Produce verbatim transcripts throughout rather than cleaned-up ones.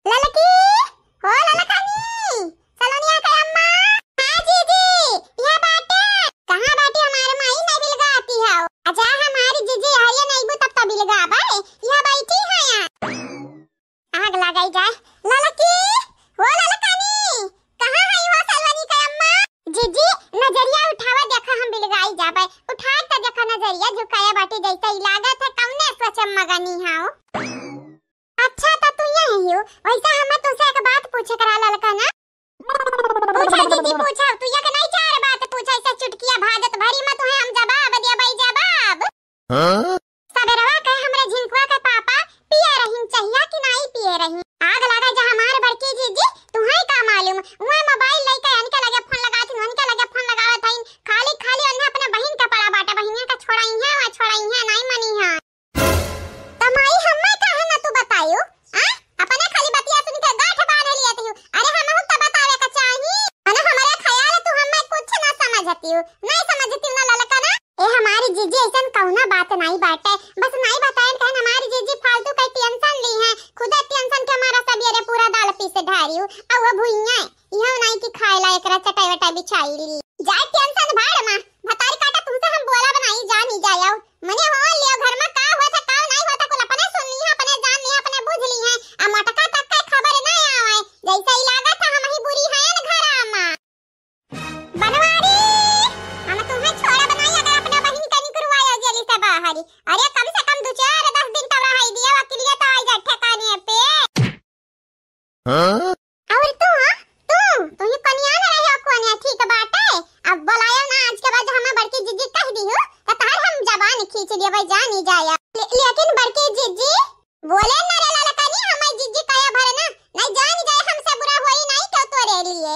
ललकी, हो ललकनी, सलोनिया के अम्मा। हाँ जीजी, यह बाटे। कहाँ बाटे हमार माई, नहीं बिलगाती हो? अच्छा, हमारी जीजी हरिया नहीं बू तब तो बिलगाबे, यह बैठी है यहाँ। आग लगाई जाए। ललकी, हो ललकनी, कहाँ है वो सलोनी के अम्मा? जीजी, नजरिया उठावा, देखा हम बिलगाई जाबे। उठा के देखा नजरिया, झुकाया बाटी जैसे ही लागत है, कौने सोच में मगनी हो। अच्छा, तो तू यही हो। वैसे हमें तुझसे एक बात पूछे करा ललका ना। पूछा जीजी, पूछा। तू एक नहीं चार बात पूछा, ऐसे चुटकिया भाजत भरी में तुहे हम जवाब दिया भाई, जवाब। हाँ? सबेरवा के हमरे झिनकुआ के पापा पिए रहीन चाहिया कि नाई पिए रहीन? आग लागा जा हमार बड़की जीजी, तुहे का मालूम? वह मोबाइल लेके अनके लगे फोन लगा थी, अनके लगे फोन लगावत हईन। खाली खाली उन्हें अपने बहिन के पड़ा बाटे, बहिनिया के छोड़ाई है, वह छोड़ाई है, नाई मनी है। त माई, हम्मे काहे ना तू बतायू? आ? अपने खाली बतिया सुन के गांठ बांध लियत हू। अरे, हमहू त बतावे के चाही। मने हमरे ख्याल तू हम्मे कुछ ना समझतियू, नहीं समझतियू ना ललका ना। ए, हमारी जीजी, ऐसन कौना बात नहीं बाटे, बस नहीं बताएन कहन हमारी जीजी फालतू के टेंशन ली है, खुदे टेंशन के मारा सबेरे पूरा दाल पीसे ढारी हूँ, आ वो भुइया इहो नाई कि खाए ला एकरा चटाई वटाई बिछाई ली। जाए टेंशन भाड़ मा, भतारी काटा तुमसे हम बोला बनाई जान ही जायो। मने हो लियो घर मा का होत है, का नाई होत है, कुल अपने सुन ली है, अपने जान ली है, अपने बुझ ली है। आ मोटका तक के खबर ना आवे, जैसे ही लागत है हम ही बुरी हैं घरा मा। बनवारी, हम तुम्हें छोड़ा बनाई अगर अपने बहिन के निकरवायो जेली से बाहरी। अरे कम से कम दो चार दस दिन तो रहाई दिया, वकीलिया तो आई जा ठिकाने पे। हाँ? और तू, हाँ? तू, तू ही कनिया न रहे हो कोनिया, ठीक बाटे। अब बोलायो ना, आज के बाद हमें बड़की जीजी कह दी हो, तो तार हम जबान खींच लिए भाई, जान ही जाया। ले, लेकिन बड़की जीजी, बोले न रे ललकनी, हमें जीजी कहे भरे ना, नहीं जान जाए हमसे बुरा होई नहीं क्यों तोरे लिए।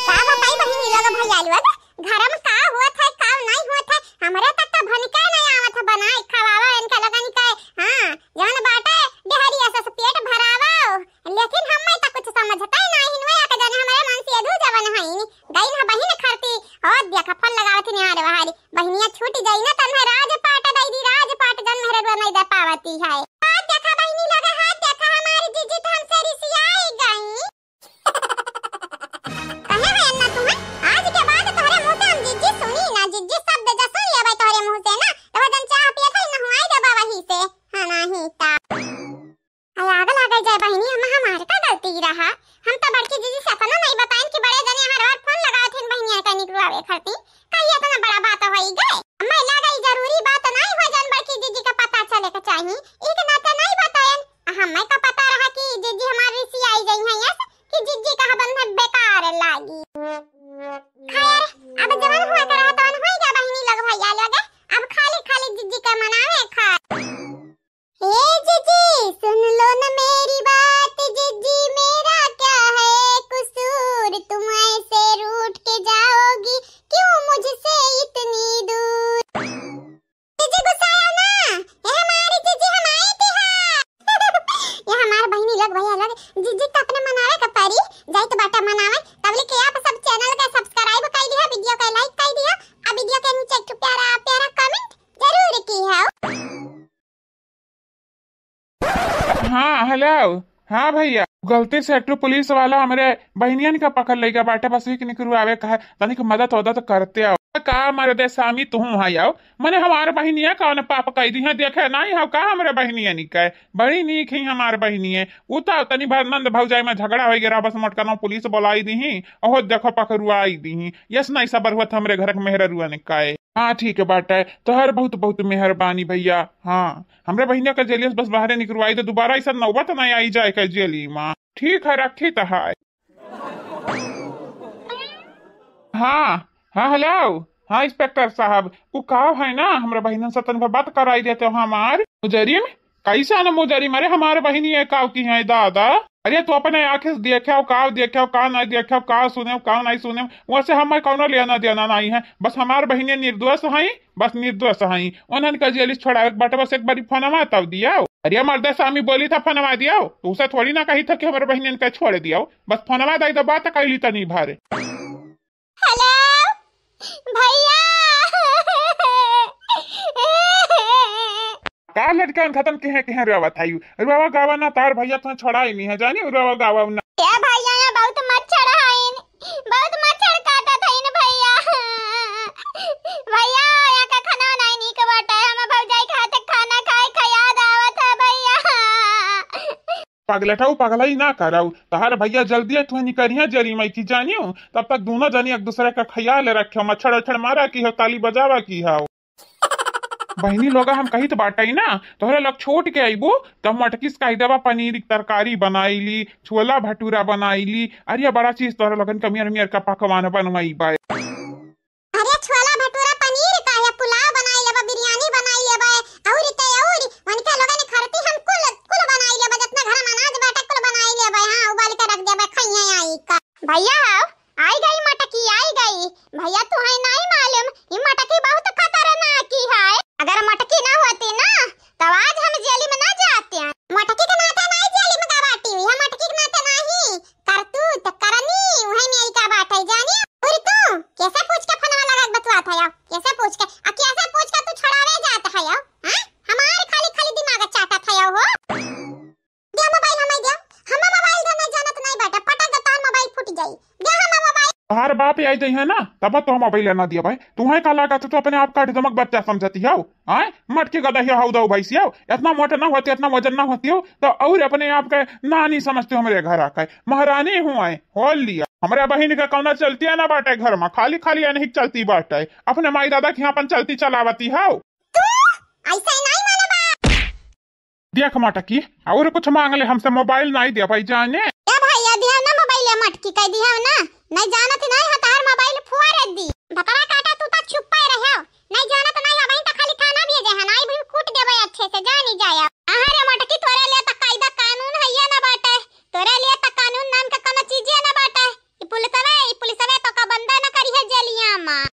का बताई बहिनी लोग भैया लोग, घर में का होत है, का नहीं होत है, हमरे तक तो भनिका नहीं आवत है बनाए खवावा इनका लगन का। हाँ, जौन बाटे डेहरिया से पेट भरावा, लेकिन हमें तो कुछ समझता ही नहीं, हिनवे आके जाने हमारे मन से अधू जवन है, गई ना बहिन खरती, और देखा फल लगावत नहीं आ रहे बहारी, बहिनिया छूट जाई ना तन्हे राजपाट दई दी, राजपाट जौन मेहररुआ नहीं दे पावती है। हाथ देखा बहिनी लगे, हाथ देखा हमारी जीजी तो हमसे रिसियाई गई। कहे है अन्ना तुम्हें? आज के बाद तोहरे मुंह से हम जिज्जी सुनी ना, जिज्जी शब्द जो सुन लेबै तोहरे मुंह से ना, तो जन चाह पिए थे, नहुआई देबा वही से। हाँ, नहीं ता। अरे आग लागल जाए बहिनी, हम हमार का गलती रहा? हम तो बड़की जिज्जी से अपना नहीं बताइन कि बड़े जने हर बार फोन लगावत हिन बहिनिया का निकलवावे खातिर। का ये इतना बड़ा बात होई गए? हमें लागल जरूरी बात नहीं हो जन बड़की जिज्जी का पता चले के चाही। एक नाते नहीं बताइन। हमें का पता रहा कि जिज्जी हमार रिसियाई गई हैं, यस कि जिज्जी का हबन में बेकार लागी। खैर, अब जवन हुआ करा तवन हुई गया बहिनी लोग भैया लोग, अब खाली खाली जिज्जी का मनावे खा। ए जिज्जी, सुन लो न मेरी बात, जिज्जी मेरा क्या है कसूर, तुम ऐसे रूठ के जाओगी क्यों मुझसे इतनी दूर। जीजी गुस्साया ना, ये हमारी जीजी हम आई थी हाँ। ये हमार बहिनी लोग भैया लोग, जीजी तो अपने मनावे का परी, जाई तो बाटा मनावे। तबले के आप सब चैनल का सब्सक्राइब कर दिया, वीडियो का लाइक कर दिया, आ वीडियो के नीचे एक ठो प्यारा प्यारा कमेंट जरूर की है। हाँ, हेलो। हाँ भैया, गलती से एक ठो पुलिस वाला हमरे बहिनियन का पकड़ ले गया बाटे, बस एक निकरुआवे का है, तनिक मदद वदद करते आओ। का मर्दे सामी तुहूँ है आओ, मने हमार बहिनिया कौन पाप कई दी है, देखे नहीं हो का हमरे बहिनिया निकाय, बड़ी नीक ही हमार बहिनिया, उ तो तनी भर नंद भौजाई में झगड़ा हो गया, बस मोटका नौ पुलिस बुलाई दी ही, ओहो देखो पकड़ुआई दी ही, यस नहीं सबर हुआ था हमरे घर के मेहररुआ निकाय। हाँ, ठीक है बाटे, तोहर बहुत बहुत मेहरबानी भैया। हाँ, हमरे बहिनिया के जेलिया से बस बाहरे निकरवाई दे, दोबारा ऐसा नौबत नहीं आई जाए के जेली में। ठीक है, रखी तो है। हाँ, हाँ, हेलो, हाँ इंस्पेक्टर साहब, उ का है ना, हमरे बहिनन से तनिक बात कराई देते हो हमार। मुजरिम, कैसा न मुजरिम, अरे हमारे बहिनी है काव की है दादा। अरे तू अपने आँखें से देखे हो, काव देखे हो, का नहीं देखे हो, का सुने हो, का नहीं सुने हो, वैसे हमें कौनो लेना देना नहीं है। बस हमार बहिनी निर्दोष है, बस निर्दोष है। उन्हन का जेल से छोड़ावे के बाटे, बस एक बारी फोनवा तब दिया। अरे मर्दे सामी बोली था फोनवा दिया, तो उसे थोड़ी ना कही था कि हमारे बहिनी का छोड़ दिया। बस फोनवा दे तो बात कैली तनी भर। हेलो भैया। का लड़कन खतन केहे केहे रोवत है? रोवा गावा ना, तार भैया तुहे छोड़ाई नहीं है, जानी रोवा गावा ना। ए भैया, यहाँ बहुत मच्छर हइन, बहुत मच्छर काटत हइन भैया। भैया, यहाँ का खाना नहीं नीक बाटे, हम भौजाई के हाथ खाना खाए के याद आवत है भैया। पगलटाऊ, पगलाई ना कराऊ, तहार भैया जल्दी तुहे निकरिया जरी मई की जानियो, तब तक दोनों जनी एक दूसरे का ख्याल रखियो, मच्छर उच्छर मारा की हो, ताली बजावा की हो। बहिनी लोगा हम कहित बाटई ना, तोहरे लोग छोट के अइबू, तब मटकिस कहि देबा पनीर की तरकारी बनाई ली, छोला भटूरा बनाई ली, अरे बड़ा चीज तोहरे लोगन का मियर मियर का पकवान बनवाई बा। अरे छोला भटूरा पनीर का है, पुलाव बनाई लेबा, बिरयानी बनाई लेबा, अउर ते अउर उनके लोगन खरती हम कुल, कुल बनाई लेबा, जितना घर में अनाज बाटे कुल बनाई लेबा। हाँ, उबाल के रख देबा, खइया आई का। भैया हो, आई गई मटकी, आई गई। भैया तुहे नहीं मालूम, ये मटकी बहुत खतरनाक की है। अगर मटकी ना होती ना, तब आज हम जेल में ना जाते हैं। मटकी के नाते नहीं जेल में का बाटी हुई, हम मटकी के नाते नहीं। करतूत, करनी, उहे में का बाटे जानी। अउर तू कैसे पूछ के फोनवा लगा के बतुआत है? कैसे पूछ के, आ कैसे पूछ के तू छोड़ावे जात है? हाँ, हमार खाली खाली दिमाग चाटत है हो। दे मोबाइल हमें दे, हम मोबाइल दे नहीं जानत नहीं बाटे, पटक दे तोहर मोबाइल फूट जाई। दे हम मोबाइल। तोहार बाप आई जइहे ना, तब तो हम मोबाइल ना दिया भाई। तुहे का लागत तू अपने आप काट दमक बच्चा समझती हो? आय, मटकी गदहिया हौ दौ भैंसिया, इतना मोटा ना होती, इतना वजन ना होती हो, तो और अपने आप के नानी समझते हो। हमरे घर आके महारानी हूँ आए, होल लिया। हमरे बहिन के कौनो चलती है ना बाटे घर में, खाली खाली अनहिक चलती बाटे। अपने माई दादा के यहाँ अपन चलती चलावती हो। तू ऐसे नहीं माने बा। देख मटकी, और कुछ मांग ले हमसे, मोबाइल नहीं दे भाई जाने। ए भैया, दिया ना मोबाइल, या मटकी कह दिया ना, नहीं जानत नहीं है तार मोबाइल फुआ रे दी। भतरा काटा तू तो चुप्पे रहो, नहीं जानत नहीं है, वहीं तो खाली खाना भेजे है, नहीं भी कूट देबे अच्छे से, जानी जाया। अहाँ रे मटकी, तोरे लिए तो कायदा कानून है ये ना बाटे, तोरे लिए तो कानून नाम का कोनो चीजे ना बाटे। ई पुलिसवे, ई पुलिसवे तो का बंदा ना करी है जेलिया में।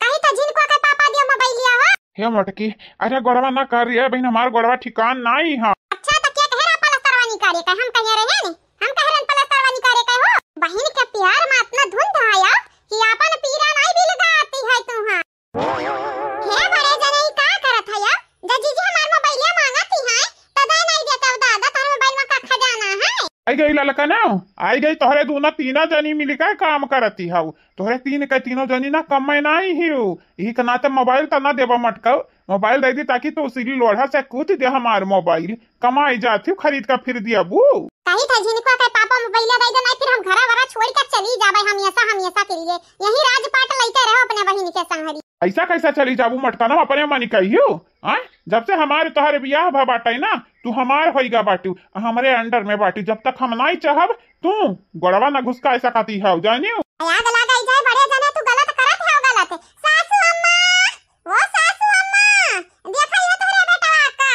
कही तो झिनकुआ के पापा दिया मोबाइलिया हो। हे मोटकी, अरे गोड़वा ना कर रे बहिन, हमार गोड़वा ठिकान नाई है। अच्छा तो क्या कहे रहा पलस्तरवा निकारे का, हम कहे रहे ने, हम कहे रहे पलस्तरवा निकारे का हो। बहिन के प्यार में इतना धुंध आया कि आपन पीरा नाई बिलगाती है तू। हाँ, हे बड़े जने, ई का करत है या? जब जीजी हमार मोबाइलिया मांगत ही हैं, तो दे नहीं देता हो दादा, तोहर मोबाइल में का खजाना है? आई गई ललकना, आई गई। तोहरे दूनो तीना जनी मिलके काम करती हौ। तोहरे तीन के तीनों जनी ना कम में नहीं हियो। यही के नाते मोबाइल तो ना देबा मटकऊ, मोबाइल दे दी ताकि तू सीढ़ी लोढ़ा से कूद दे हमार मोबाइल। कमाई जाती हूँ, खरीद का फिर दिया बू। कही था झिनकुआ के पापा मोबाइल दे दे, नहीं फिर हम घरा वरा छोड़ के चली जाबे हमेशा, हमेशा के लिए। यही राजपाट लइके रहो अपने बहिन के संहरी। ऐसा कैसा चली जाबू मटकनवा, अपने मनी कहियो? आय, जब से हमार तोहर बियाह भा बाटे ना, तू हमार होइगा बाटू, हमरे under में बाटू। जब तक हम नाई चाहब, तू गोड़वा ना घुसका सकती हौ, जानियो? आग लगाई जाए बड़े जने, तू गलत करत हौ, गलत। सासू अम्मा, ओ सासू अम्मा, देखा ये तोहरे बेटवा का।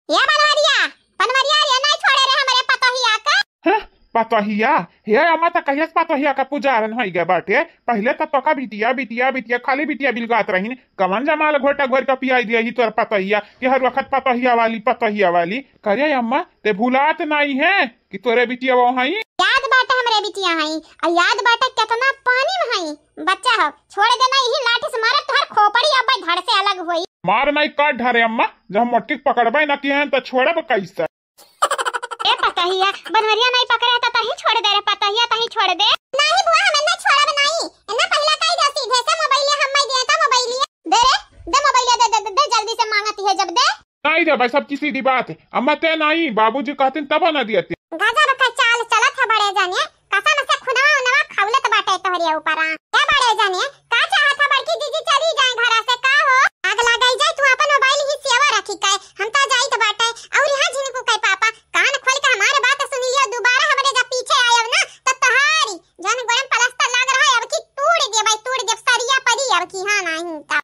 ए बनवरिया, बनवरिया रे, नहीं छोड़े रे हमरे पतोहिया का। हैं? पतोहिया? हे अम्मा, त कहियस पतोहिया का पुजारन होई गए बाटे। पहिले त तोका बिटिया, बिटिया, बिटिया, खाली बिटिया बिलगात रहीन। कवन जमाल घोटा घोर का पियाई दिया ही तोर पतोहिया कि हर वक्त पतोहिया वाली, पतोहिया वाली। करे अम्मा, ते भुलात नाई है कि तोरे बिटिया वो हई? याद बाटे हमरे बिटिया हई, आ याद बाटे केतना पानी में हई। बच्चा हो, छोड़ दे ना, यही लाठी से मारब, तोहर खोपड़ी अब धड़ से अलग होई। मार नहीं काट ढारे अम्मा, जब मोटकी पकड़बे न किहन त छोड़ब कैसे? ए पतोहिया, बनवरिया नहीं पकड़े त तहीं छोड़ दे रे पतोहिया, तहीं छोड़ दे। नहीं बुआ, हम इन्हें छोड़ब नहीं। इन्हें पहला कही दे, सीधे से मोबाइलिया हम मैं दिए त मोबाइलिया। दे रे, दे मोबाइलिया, दे, दे, दे, दे, जल्दी से मांगती है जब दे। नहीं रे भाई, सबकी सीधी बात है। अम्मा ते नहीं, बाबूजी कहते तब न दिए ते। गजब का चाल चलत है बड़े जाने, कसम से खुनवा उनवा खौलत बाटे तोहरे ऊपर। ए बड़े जाने, का चाहत है बड़की जीजी चली जाए घरा से, का हो? आग लगाई जाए, तू अपन मोबाइल ही सेवा रखी के, हम तो जाइत बाटे। और यहाँ झिनकू के पापा, कान खोल के हमारे बात सुन लियो, दोबारा हमरे जब पीछे आयब ना, तो तोहारी जौन गोड़न पलस्तर लाग रहा है, अब की तोड़ देबै, तोड़ देब, सरिया परी अब की, हाँ नहीं तो।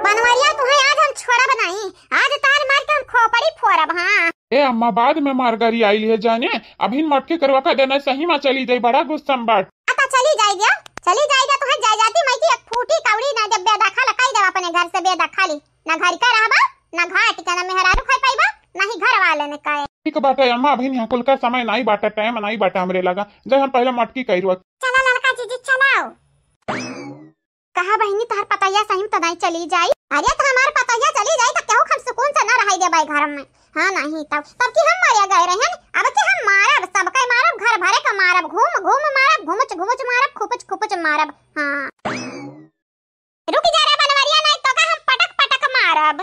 बनवरिया, तुहे आज हम छोड़ब नहीं, आज तार मार के हम खोपड़ी फोड़ब, हाँ। ए अम्मा, बाद में मार गारी आइल है जाने, अभी मटकी करवा का देना सही में चली जाई, बड़ा गुस्सा में बाट। आता चली जाएगा, चली जाएगा, तुहे जाए जाती मैं की एक फूटी कौड़ी ना जब बेदखल कई देब अपने घर से, बेदखल ही ना घर का रहबा, ना घाट का, ना मेहरारू खाए पाइबा, ना ही घर वाले ने कहे। ठीक बाटे अम्मा, अभी यहाँ कुल का समय नहीं बाटे, टाइम नहीं बाटे हमरे लगा, जब हम पहले मटकी कई रुआ। चला लड़का जीजी चलाओ। कहा बहिनी, तोहर पतोहिया सही में तो नहीं चली जाई? अरे तो हमार पतोहिया चली जाई तो केहू हम सुकून से ना रहाई देबै घर में। हाँ नहीं तब, तब की हम मरिया गए रहन, अब की हम मारब, सबके मारब, घर भरे का मारब, घूम घूम मारब, घुमुच घुमुच मारब, खुपुच खुपुच मारब। हाँ। रुक जा रे बनवरिया, नहीं तो का हम पटक पटक मारब।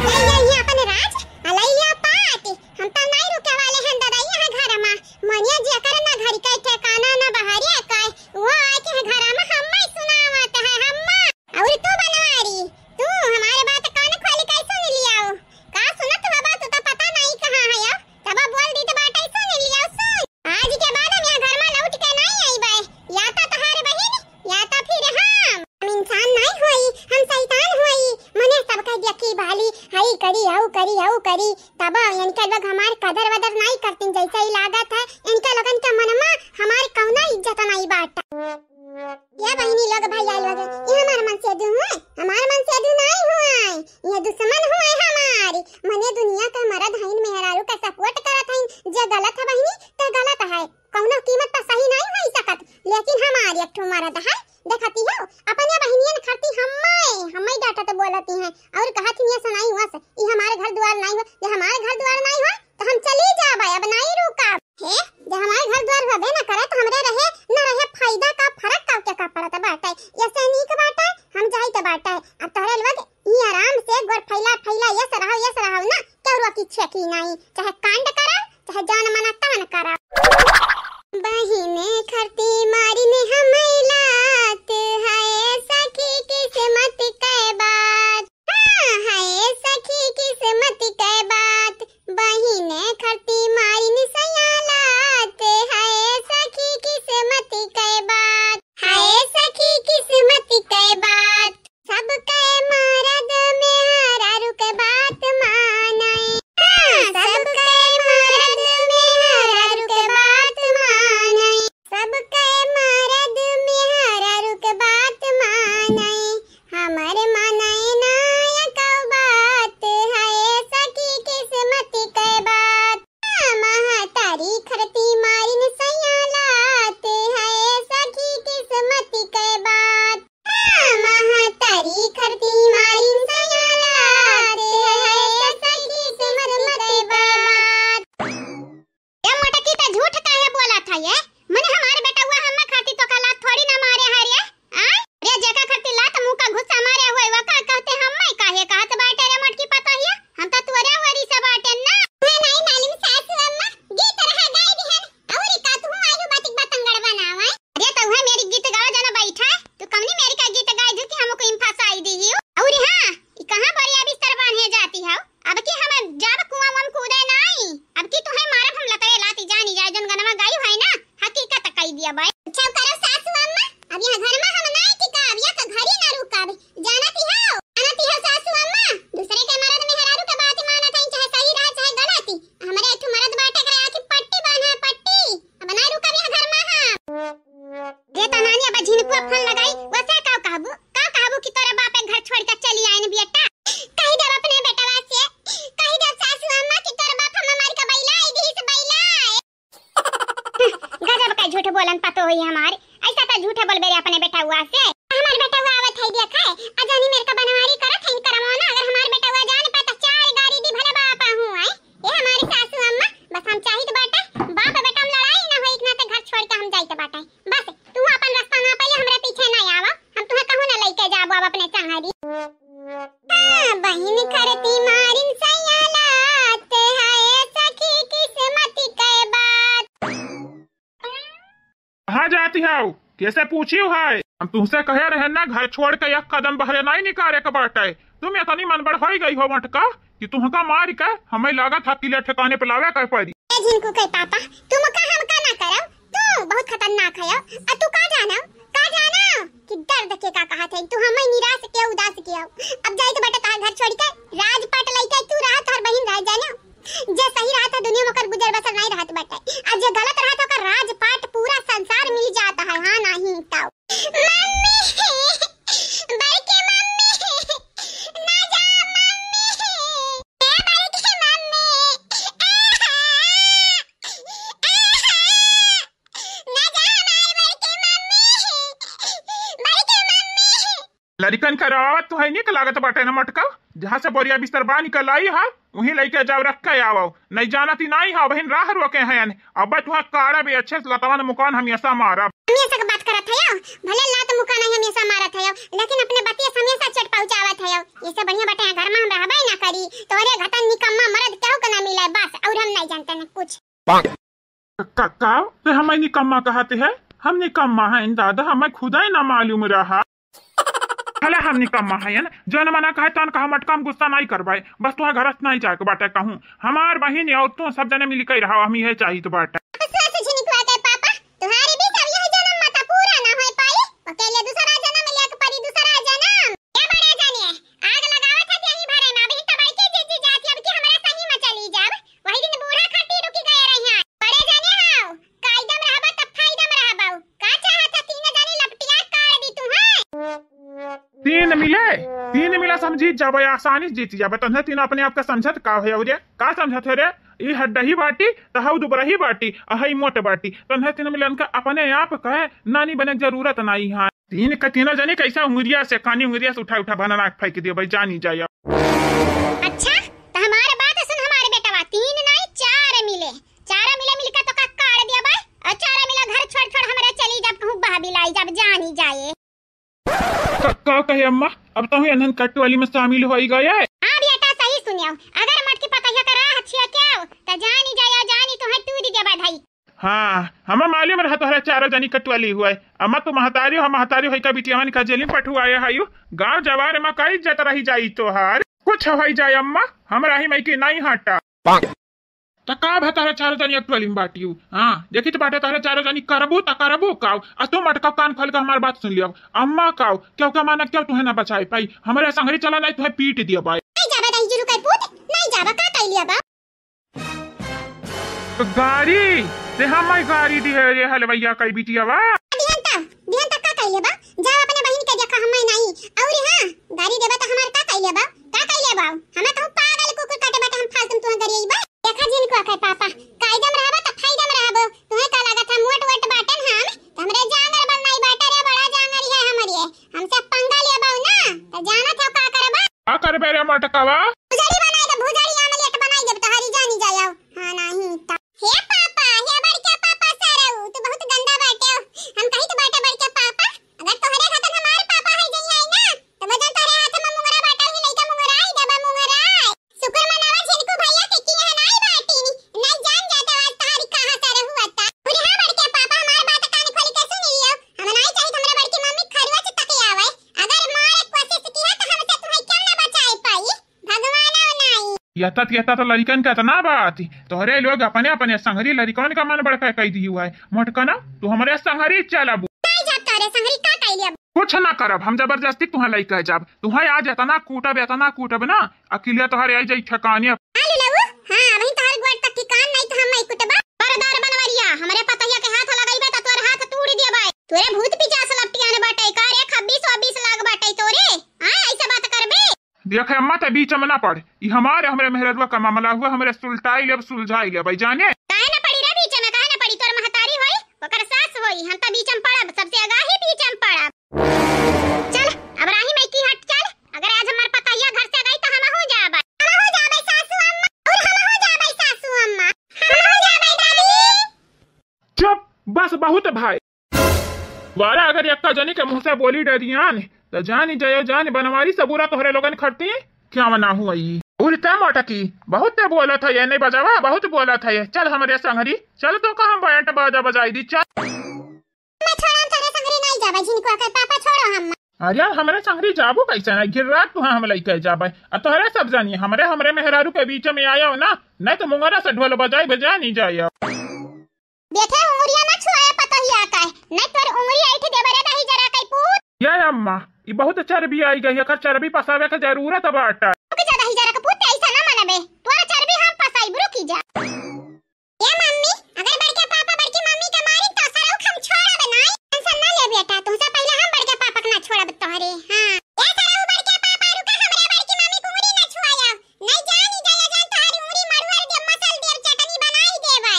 ले ये, ये अपन राज, आ ले ये पाट। हम तो नहीं रुके वाले हैं दादा यहाँ घर में। मनिया जी अकर ना घर के ठिकाना ना बहरिया का, वो आके है घर में हम्मे सुनावत है हम्मा। और तू बनवारी, तू हमारे बात कान खोली कैसे नहीं लियाओ? का सुनत हवा, तू तो पता नहीं कहाँ है यो। तब बोल दी तो बात ऐसे नहीं लियाओ, सुन। आज के बाद हम यहाँ घर में लौट के नहीं आईबे, या तो तहार बहिन, या तो फिर हम। हम इंसान नहीं होई, हम शैतान होई। मने सबका देखी भाली, हई करी, हऊ करी, हऊ करी, तब इनके लोग हमार कदर वदर नहीं करतीन, जैसे ही लागत है इनके लोगन के मन में हमार कौनो इज्जत नहीं बाटा। ये बहिनी लोग, भाई आइल लोग, ये हमार मन से दू हुए, हमार मन से दू नहीं हुए, ये दुश्मन हुए हमारी। मने दुनिया के मर्द हईन, मेहरारू का support करत हईन, जे गलत है बहिनी तो गलत है, कौनो कीमत पर सही नहीं हो सकत, लेकिन हमार एक ठो मर्द है, देखती हो, अपने बहिनियन खाती हम्मे, हम्मे डांटत बोलती हैं और कहत हिया सुनाई वस, ई हमारे घर द्वार नहीं हो, जे हमारे घर द्वार नहीं हो तो हम चली जाबे, अब नहीं रुकब। हे, जे हमारे घर द्वार होबे न करे तो हमरे रहे न रहे फायदा का, फर्क का के का पड़त बाटे, ऐसे नीक बाटे हम जाइत बाटे। अब तोहरे लोग ई आराम से गोर फैला फैला यस रहो, यस रहो ना, केहू की छेकी नहीं, चाहे कांड करा, चाहे जौन मना तौन करा। बहिने खरती मारिन हमै लात, हाय सखी किस्मत के बात। हाँ, हाय सखी किस्मत के बात, बहिने खरती मारिन सैया लात, हाय सखी किस्मत के बात, हाय सखी किस्मत के बात। सबके मरद मेहरारू के बात माने। हाँ, सबके मरद मेहरारू के बात माने। सबके मरद मेहरारू के बात माने। हमर माने ना एको बात, हाय सखी किस्मत के बात। हाँ, महतारी खरती मारिन सैया लात, हाय सखी किस्मत के बात। महतारी खरती मारिन सैया लात, हाय सखी किस्मत के बात। ए मोटकी, त झूठ काहे बोलत है ये? मने हमार बेटवा हम्मे खाती तोका लात थोड़ी ना मारे है रे। आ? रे जेका खाती लात मुँह का घुस्सा मारे हुए, वका कहते हम्मे काहे कहत बाटे रे मोटकी पतोहिया? हम तो तोरे वरी से बाटे ना। है नहीं मालूम सासू अम्मा, गीत रहा गाय दिहन। अउरी का तू आइहू बातिक बतंगड़ बनावा? अरे तो उहे मेरी गीत गावा जाना बैठा। तू कमनी मेरी का गीत गाय जो कि हमको इम फंसाई दी ही। अउरी हाँ, ई कहाँ बोरिया बिस्तर बांधे जाती हो? अब की हम जाब कुआं में कूदे नाई। अब की तुहे मारब हम लतवे लाती जानी जाए, जौन गनवा गाई है ना, हकीकत कही दिया बाई। अच्छा करो सासू अम्मा, अब यहाँ घर में हम नाई टिकाब, या का घड़ी ना रुकाब। जानती हो, जानती हो सासू अम्मा, दूसरे के मरद मेहरारू के बात मानत हईं, चाहे सही रहा चाहे गलती। हमरे एक ठो मरद बाटे, एकरे आँखी पट्टी बांधा है, पट्टी। अब ना रुकब यहाँ घर में हम। जे तनानी अब झिनकुआ फोन लगाई, वसे का कहबू? का कहबू कि तोरा बाप एक घर छोड़ के चली आइन बेटा? कही देब अपने बेटवा से, कही देब सासू अम्मा कि तोरा बाप हम मार के बैला आई दिस बैला। गजब का झूठ बोलन पतो होई हमार, ऐसा तो झूठे बोलबे रे अपने बेटवा से। हमार बेटवा आवत है देखे, आ जानी मेरे का बनवारी करत है करमोना, अगर हमार बेटवा जान पाए तो चार गारी दी भले बाप हूँ आई। ए हमारी सासू अम्मा, बस हम चाहित बाटे, बाप बेटा में लड़ाई ना होई, इतना ते घर छोड़ के हम जाइत बाटे। बस तू अपन रास्ता ना पहले हमरे पीछे ना आवा, हम तुहे कहूँ ना लेके जाबो अब अपने संगरी। हाँ, बहिन खरती मारिन सैया लात, हाय सखी किस्मत के बात। कहाँ जाती हो? कैसे पूछियो है? हम तुमसे कहे रहे ना, घर छोड़ के एक कदम बहरे नहीं निकाले के बाटे। तुम इतनी मनबढ़ होई गई हो मटका कि तुमका मार के हमें लागत है किले ठिकाने पे लावे के पड़ी। ए झिनकू के पापा, तुमका हमका ना करब, तू बहुत खतरनाक है। आ तू का जाना, का जाना कि दर्द के का कहत है? तू हमें निराश के, उदास के हो। अब जाइत बाटे तहार घर छोड़ के, राजपाट लइके तू रहा, तोहर बहिन रह जानो। जे सही रहत है दुनिया में ओकर गुजर बसर नहीं रहत बाटे, आ जे गलत रहत है ओकर राजपाट पूरा संसार मिल जात है। हाँ नहीं तो। मम्मी, बड़की मम्मी, ना जा मम्मी। ए बड़की मम्मी, आहा, आहा। ना जा हमार बड़की मम्मी, बड़की मम्मी, आवत तो है, निक लागत बाटे न मटका, जहाँ से बोरिया बिस्तर बानी के लाई हा, वहीं लइके जाओ, रख के आवो। नहीं जानत ही नहीं हा, बहिन राह रोके हैं। अब तुहा काड़ा भी अच्छे से लतवन मुकान हमेशा मारब। हमेशा के बात करत है, भले लात मुकान है हमेशा मारत है, लेकिन अपने बतिया से हमेशा चोट पहुँचावत है। ये सब बढ़िया बाटे, घर में हम रहबे ना करी, तोहरे घतन निकम्मा मरद केहू के ना मिले, बस, और हम नहीं जानते न कुछ। का, का? ते हमें निकम्मा कहते हैं? हम निकम्मा हैं दादा, हमें खुदा ही ना मालूम रहा। भला हम निकम्मा हैं, जौन मना कहे तौन कहा मटका, हम गुस्सा नहीं करबाए, बस तुहा घर से नहीं जाए के बाटे कहूँ। हमार बहिन और तू सब जने मिल के रहा, हम यह चाहित बाटे। ससुरा से झिनिकुआ के पापा, तुम्हारे भी सब यह जन्म मत पूरा ना होए पाई, अकेले दूसरा जन्म लेके परी, दूसरा जन्म। ए बड़े जने, आग लगावत हती यहीं भरे में, अबहीं त बड़की जीजी जाती, अब की हमरा सही में चली जाब। वही दिन बूढ़ा खातिर रुकी गए रही हैं। बड़े जने हाउ, कायदम रहबा त फायदम रहबा। का चाहत ह, तीन जनी लपटिया काट दी तुहैं? तीन मिले, तीन मिला समझी जाबे, आसानी से जीत जाबे। तन्हे तीन अपने आप का समझत का है रे? का समझत है रे? ई हड्डही बाटी, त हऊ दुबरही बाटी, अहई मोट बाटी। तन्हे तीन मिलन का अपने आप का नानी बने के जरूरत नहीं है। तीन क तीनों जनी कैसा उंगरिया से, कानी उंगरिया से उठा उठा बनाना फेंक दियो भाई, जानी जाए। अच्छा, त हमार बात सुन हमार बेटवा, तीन नाई चार मिले, चार मिले मिलके तो का काट दिया भाई, और चार मिला घर छोड़ छोड़ हमरा चली जाब, कहूँ बहा बिलाई जाब, जानी जाए। का, का कहे अम्मा, अब तो एनहन कट वाली में शामिल होई गए। हाँ बेटा, सही सुनियो, अगर मटकी पतहिया का राह छिया क्या, त जानी जाए, जानी तो है तू दी देबा भाई। हाँ, हमें मालूम रहा तोहरा चारों जनी कटवली हुआ है। अम्मा, तू महतारी हो, महतारी होई का बिटियावन का जेल में पठुआए हयू। गाँव जवार में का इज्जत रही जाई तोहार। कुछ होई जाए अम्मा, हमरा ही मई के नहीं हटा। त का भा तोहरा चारों जनी कटवली में बाटियू? हाँ, देखी तो बाटे तोहरा चारों जनी करबू त करबू काऊ। आ तू मटका कान खोल के हमार बात सुन लियो। अम्मा काऊ, क्यों का माना क्यों तुहे ना बचाए पाई? हमरे संगरी चला नहीं तुहे पीट दिया बाई। नहीं जाबा दही जुरु कर पूत, नहीं जाबा का कह लिया बा? गारी, ते हमारी गारी दिहे रे हलवैया कई बिटियावा। दिहन त, दिहन त का कइले बा? जाओ अपने बहिन के देखा, हमें नहीं। और हाँ, गारी देबा त हमार का कइले बा? का कइले बा? हमें कहूँ पागल कुकुर काटे बाटे, हम फालतू तुहे गरियाई बा। देखा जिनको आखे पापा, कायदम रहबा त फायदम रहबो। तुहे का लागत है मोट वोट बाटन हम? त हमरे जांगर बल नहीं बाटे रे, बड़ा जांगर है हमरे। हमसे पंगा लेबा ना, त जानत हो का करबा? का करबे रे मटकवा? भुजड़ी बनाई दे, भुजड़ी आमलेट बनाई दे, तोहरी जानी जाओ। हाँ, नहीं तो। हे पापा, हे बड़के पापा सरऊ, तू बहुत गंदा बाटे हो। हम कही तो बाटे बड़के पापा, अगर तोहरे हाथन हमार पापा है जई है ना, तो मैं जन तोहरे हाथ में मुंगरा बाटा ही लइका मुंगरा ही देबा मुंगरा। शुक्र मनावा झिनकू भैया के कि यहाँ नाई बाटी, नहीं जान जाता आज तोहरी कहाँ सरऊ हुआ था। अरे हाँ बड़के पापा, हमार बात कान खोल के सुन लियो, हम नाई चाहित हमरे बड़की मम्मी खरुआ से तक आवे। अगर मारे कोशिश किया तो हमसे तुम्हें क्यों ना बचाए पाई? भगवान आओ नाई। यता, यता तो लड़िकन का इतना बात। तोहरे लोग अपने, अपने संगरी लड़िकन का मन बड़का कई दियू है। मोटकना, तू हमरे संगरी चलबू। नाई जाब तोहरे संगरी का कई लेब? कुछ ना करब, हम जबरदस्ती तुहे लइके जाब। तुहे आज इतना कूटब, इतना कूटब ना, अकिलिया तोहरे आई जाई ठिकाने। हाँ ले लेबू? हाँ, वही तोहर गोड़ तक ठिकान नहीं तो हम नहीं कुटबा। खबरदार बनवरिया, हमरे पतहिया के हाथ लगइबे त तोर हाथ तूड़ देबै। तोरे भूत पिचास लपटियान बाटे का रे, खब्बीस वब्बीस लाग बाटे तोरे। हाँ, ऐसे बात करबे? देखे अम्मा, ते बीच में ना पड़, ई हमारे, हमरे मेहररुआ का मामला हुआ, हमरे सुलटाई लेब, सुलझाई लेबै, जाने। काहे ना पड़ी रे बीच में, काहे ना पड़ी? तोर महतारी होई, ओकर सास होई, हम त बीच में पड़ब, सबसे आगा ही बीच में पड़ब। चल, अब राही में की हट चल, अगर आज हमार पतैया घर से गई त हमहू जाबै। हमहू जाबै सासू अम्मा, और हमहू जाबै सासू अम्मा, हमहू जाबै दादी। चुप, बस बहुत भाई। वारा अगर एक्का जनी के मुँह से बोली डरियान, त जानी जायो जान बनवारी सबूरा तोहरे लोगन खरती क्या मना हुई। उड़ते मोटकी, बहुत ते बोलत है, ये नहीं बजावा, बहुत बोलत है। चल हमरे संगरी, चल तो का हम बैंड बाजा बजाई दी, चल। मैं छोड़ा, हम तोहरे संगरी नहीं जाबे, झिनकुआ के पापा छोड़ो हम। अरे हमरे संगरी जाबू कैसे नहीं, गिर रात तू हम लइके जाबे। अब तोहरे सब जानी, हमरे, हमरे मेहरारू के बीच में आया हो ना, नहीं तो मुंगरा से ढोल बजाई बजा नहीं जाया। देखे, उंगरिया ना छुआए पतोहिया का, नहीं तोर उंगरी ऐठ देबे रे दही जरा कई पूत। ये अम्मा, ई बहुत चर्बी आई गई, एकर चर्बी पसावे के जरूरत बाटे। रुक जा दही जरा के पूत, ऐसा ना मनबे, तोर चर्बी हम पसाई, रुकी जा। ए मम्मी, अगर बड़के पापा बड़की मम्मी के मारी तो सरऊ हम छोड़ब नहीं। टेंशन ना ले बेटा, तुमसे पहले हम बड़के पापा के ना छोड़ब तोहरे। हाँ। ए सरऊ बड़के पापा रुका, हमरे बड़की मम्मी के उंगरी ना छुआया। नहीं जानी जाया जान तोहरी उंगरी मरुअर दे मसल देब चटनी बनाई देबै।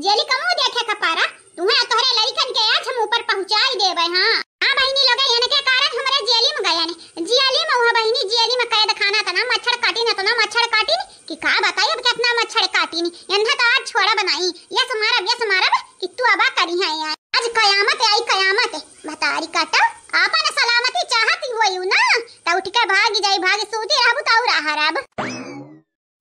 जेली कमो देखे का पारा, तुहैं तोहरे लड़िकन के आज हम ऊपर पहुँचाई देबै। हाँ, हाँ बहिनी लोगे, इनके कारण हमरे जेली में गयन। जेली में हुआ बहिनी, जेली में कैद खाना, इतना मच्छर काटिन, इतना मच्छर काटिन कि का बताई अब कितना मच्छर काटिन। इन्हें तो आज छोड़ब नाहीं, यस मारब, यस मारब कि तू अबा करिहैं यार। आज कयामत आई, कयामत। भतारी काटा, आपन सलामती चाहत होई ना, त उठ के भाग जाई, भाग सूती रहबू त और आहरब।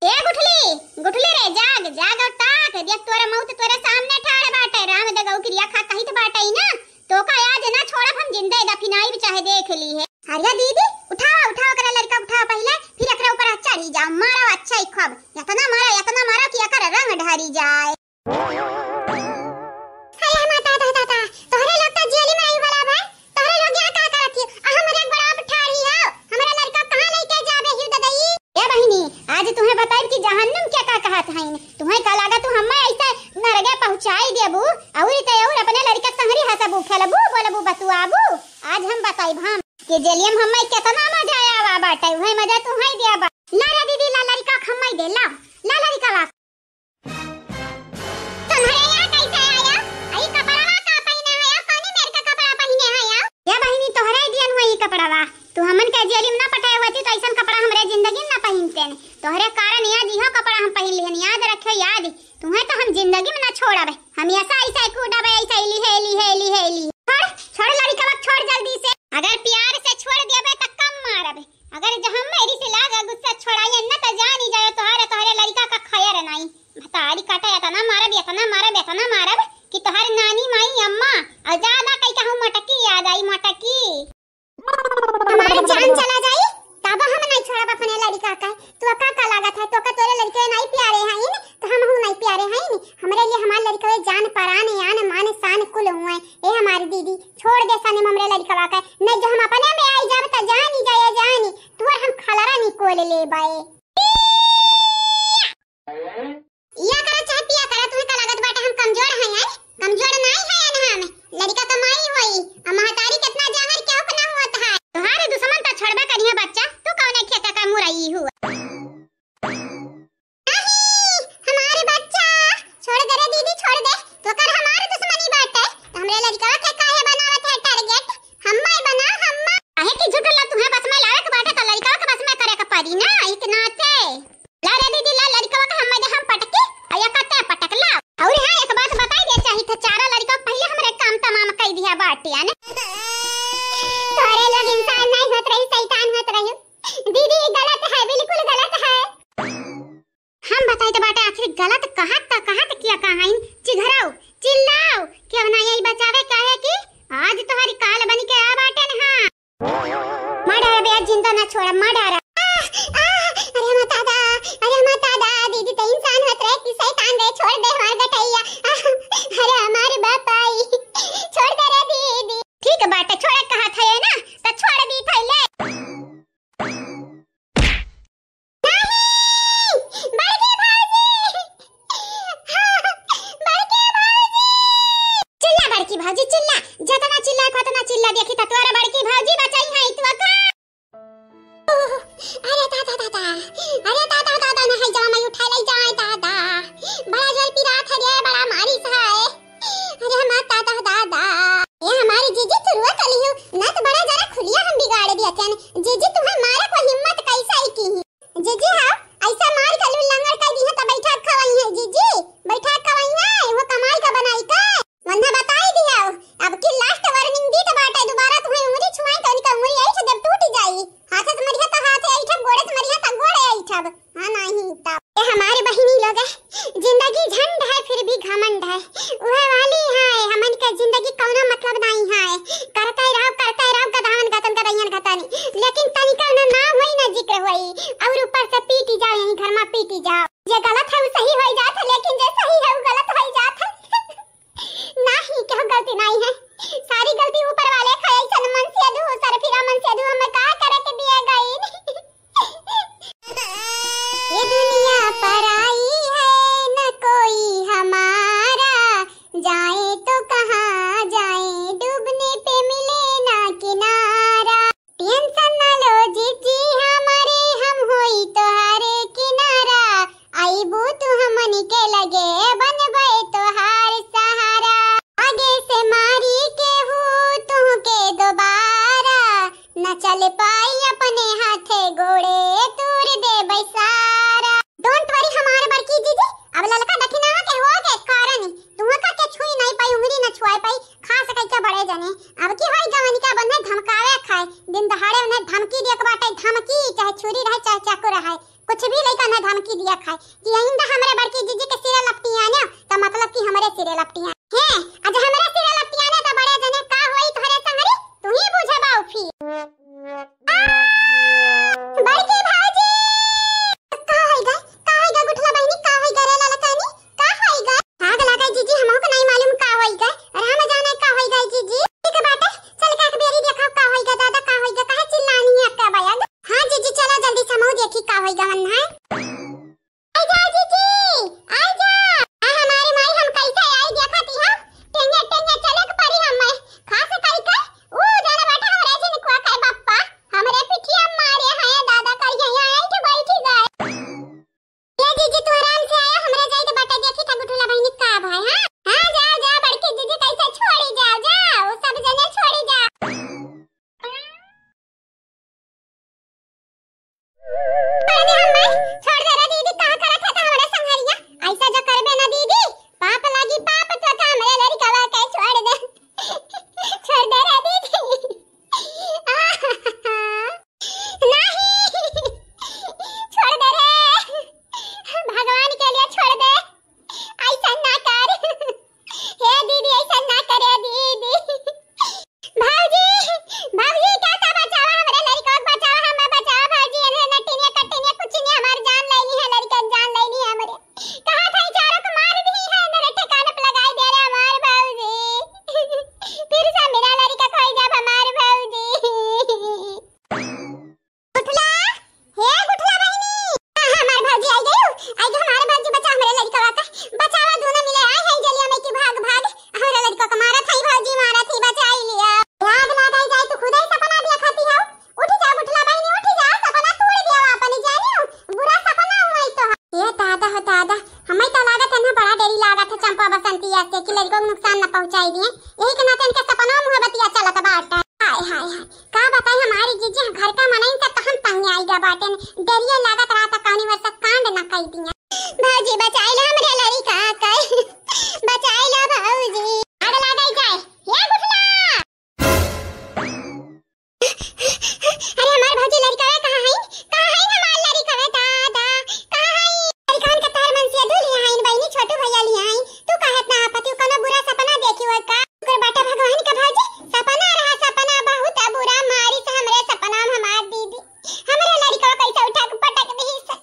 ए गुठली, गुठली रे, जाग, जाग और ताक, देख तोरे मौत तोरे सामने ठाड़ बाटे, राम दे गऊ किरिया खा कहित बाटे ना, तोका आज ना छोड़ब हम, जिंदे दफिनाई भी चाहे देख ली है। अरे दीदी, उठावा, उठावा, ओकरा लड़िका उठावा पहिले, फिर एकरा ऊपर चढ़ी जाओ, मारो अच्छा ही खूब, इतना मारो, इतना मारो कि एकर रंग ढारी जाए। अरे माता, दादा, दादा, तोहरे लोग तो जेल में रही वाला भाई, तोहरे लोग यहाँ का करत ही? आ हमरे गोड़ा पे ठाड़ी हो, हमरा लड़िका कहाँ लेके जाबे ही ददई? ए बहिनी, आज तुहैं बताइब कि जहन्नुम के का कहत हईन। तुहैं का लागत तू हम्मे ऐसे नरगे पहुँचाई देबू, और ते और अपने लड़िका संगरी हंसबू, खेलबू, बोलबू, बतुआबू। आज हम बताइब हम कि जेलियम हम्मे कितना मजा आवा बाटे, वही मजा तुहैं देबा। ला रे दीदी, ला लड़िका हम्मे दे, ला, ला लड़िका ला। तुम्हरे यहाँ कैसे आया? ई कपड़वा का पहिने हया? कौनी मेर का कपड़ा पहिने हया? ए बहिनी, तोहरे दियन हुआ ई कपड़वा। तू हमन के जेली में ना पठाए होती तो ऐसन कपड़ा हमरे जिंदगी में ना पहिनते ने। तोहरे कारण याद इहो कपड़ा हम पहिन लिहन, याद रखे याद। तुहैं तो हम जिंदगी में ना छोड़बे। हम ऐसा ऐसा कूदबे, ऐसा इली हेली हेली हेली। छोड़, छोड़ लड़िकवा, छोड़ जल्दी से। अगर प्यार से छोड़ देबे तो कम मारबे। अगर जहाँ मेरी से लागा गुस्सा छोड़ाई न तो जानी जाए तोहरे, तोहरे लड़िका का खैर नाई। भतारी काटा, इतना मारब, इतना मारब, इतना मारब कि तोहर नानी माई अम्मा और ज्यादा कही कहूँ मटकी याद आई, मटकी। हमार जान चला जाई तब हम नहीं छोड़ब अपने लड़िका का। तू का, का लागत है, तो का तोरे लड़िके नहीं प्यारे हैं न, तो हम हूँ नहीं प्यारे हैं न। हमरे लिए हमार लड़िकवे जान परान, आन मान शान कुल हुए। ए हमारी दीदी, छोड़ दे सने हमरे लड़िकवा का, नहीं जो हम अपने में आई जाब त जानी जाए जानी, तोर हम खलरा निकोल लेबे। या करा चाहे पिया करा, तुहे का लागत बाटे हम कमजोर हैं, हैं? कमजोर नाई है ना हम। लड़िका तो माई होई, आ महतारी कितना जहर केहू के ना होत है। तोहारे दुश्मन तो छोड़बे करिहे बच्चा, तू कौने खेत का मुरई हुआ? नहीं, हमारे बच्चा, छोड़ दे रे दीदी, छोड़ दे। तो कर हमारे दुश्मनी बाटे, तो हमरे लड़िका के काहे बनावत है target? हम्मा ही बना, हम्मा। काहे कि झूठ ला तुहे बस में लावे के बाटे, तो लड़िका के बस में करे के पड़ी ना, एक नाते। ला रे दीदी, ला लड़िकवा के हम्मे दे हम पटकी, आ या कते पटक ला। और हाँ, एक बात बताई दे चाही थे, चारा लड़िका पहले हमरे काम तमाम कई दिया बाटे, आने। तोरे लोग इंसान नहीं होत रही, शैतान होत रही। दीदी, गलत है, बिल्कुल गलत है। हम बताई तो बाटे, आखिर गलत कहत त कहत किया कहाइन? चिघराओ, चिल्लाओ, क्यों ना यही बचावे, काहे कि आज तोहरी काल बनी के आ बाटे न, हाँ। मार डारा बे, आज जिंदा ना छोड़ा, मार डारा। आ, आ, अरे हमार दादा, अरे हमार दादा, दीदी तो इंसान होत रहे कि शैतान रे, छोड़ दे हमार गटैया। आ, अरे हमार बापाई, छोड़ दे रे दीदी। ठीक बाटे, छोड़े कहत है ना, तो छोड़ दी थैले। नहीं! बड़की भौजी! बड़की भौजी! चिल्ला बड़की भौजी, चिल्ला। जतना चिल्ला, ओतना चिल्ला, देखी त तोरा बड़की भौजी बचाई है, तू का? अरे दादा, दादा। अरे दादा, दादा, नहीं जाओ, मैं उठा ले जाए, दादा। बड़ा जोर पिरात है रे, बड़ा मारिस है। अरे हमार दादा, दादा। ए हमारी जीजी, तू रुआ चली हो, ना तो बड़ा जरा खुलिया हम बिगाड़ दिया थे। जीजी, तुम्हें मारे को हिम्मत कैसे आई की? जीजी, हाँ, ऐसा मार के लू लंगड़ कर दी है, तो बैठा खवाई है, जीजी, बैठा खवाई है, वो कमाल का बनाई का। वन्ना बताई दिया, अब की last warning दी तो बाटे, दोबारा तुम्हें उंगली छुआई तो उनका उंगली ऐठ जब टूट जाई। हाथ से मरिया तो हाथ ऐठ, गोड़े से मरिया तो गोड़े ऐठ। हाँ, नहीं तब। ए हमारे बहिनी लोग, जिंदगी झंड है, फिर भी घमंड है। वह वाली है, हमन के जिंदगी कौनो मतलब नहीं है। करते रहो, करते रहो, गधावन गतन, गदैयन गतनी। लेकिन तनिका न नाम होई, न जिक्र होई। और ऊपर से पीटी जाओ, यही घर में पीटी जाओ। जे गलत है, वो सही होई जात है, लेकिन जे सही है, वो गलत होई जात है। नाही, केहू गलती नाही है, सारी गलती ऊपर वाले का। ऐसन मन से दू, सर फिरा मन से दू, हमें का करे के दिए गई। ये दुनिया पराई है, न कोई हमारा, जाए को नुकसान न पहुँचाई दिए। यही के नाते इनके सपनों में बतिया चलत बाटे। हाय, हाय, हाय, का बताई हमारी जीजी, घर का मनई से तो हम तंग आई गया बाटे। डरिए लागत रहा था कौनी वर्षा कांड न कई दिए। भौजी बचाई ला हमरे लड़िका का, बचाई ला भौजी। आग लागई जाए, हे गुठला। अरे हमार भौजी लड़िकवे कहाँ है? कहाँ है हमार लड़िकवे दादा? कहाँ है? लड़िकवन के तोहर मनसिया दू लिया है बहिनी, छोटू भैया लिया है। तू काहे इतना आपत्ति, कोनो बुरा सपना देखी हो का? शुक्र बाटे भगवान का भौजी, सपना रहा सपना, बहुत बुरा मारी से हमरे सपना में हमार दीदी। हमरे लड़िकवा कैसे उठा के पटक दी से।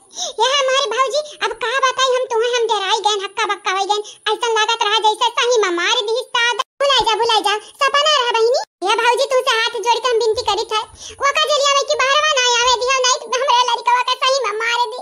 ये हमारी भौजी, अब का बताई हम तुम्हें, हम डराई गए, हक्का बक्का हो गए। ऐसा लागत रहा जैसे सही में मार दी दादा। भुलाई जा, भुलाई जा, सपना रहा बहिनी। ये भौजी, तुमसे हाथ जोड़ के हम विनती करित है, ओका जेलिया में की बहरवा ना आवे दियो, नहीं तो हमरे लड़िकवा के सही में मार दी।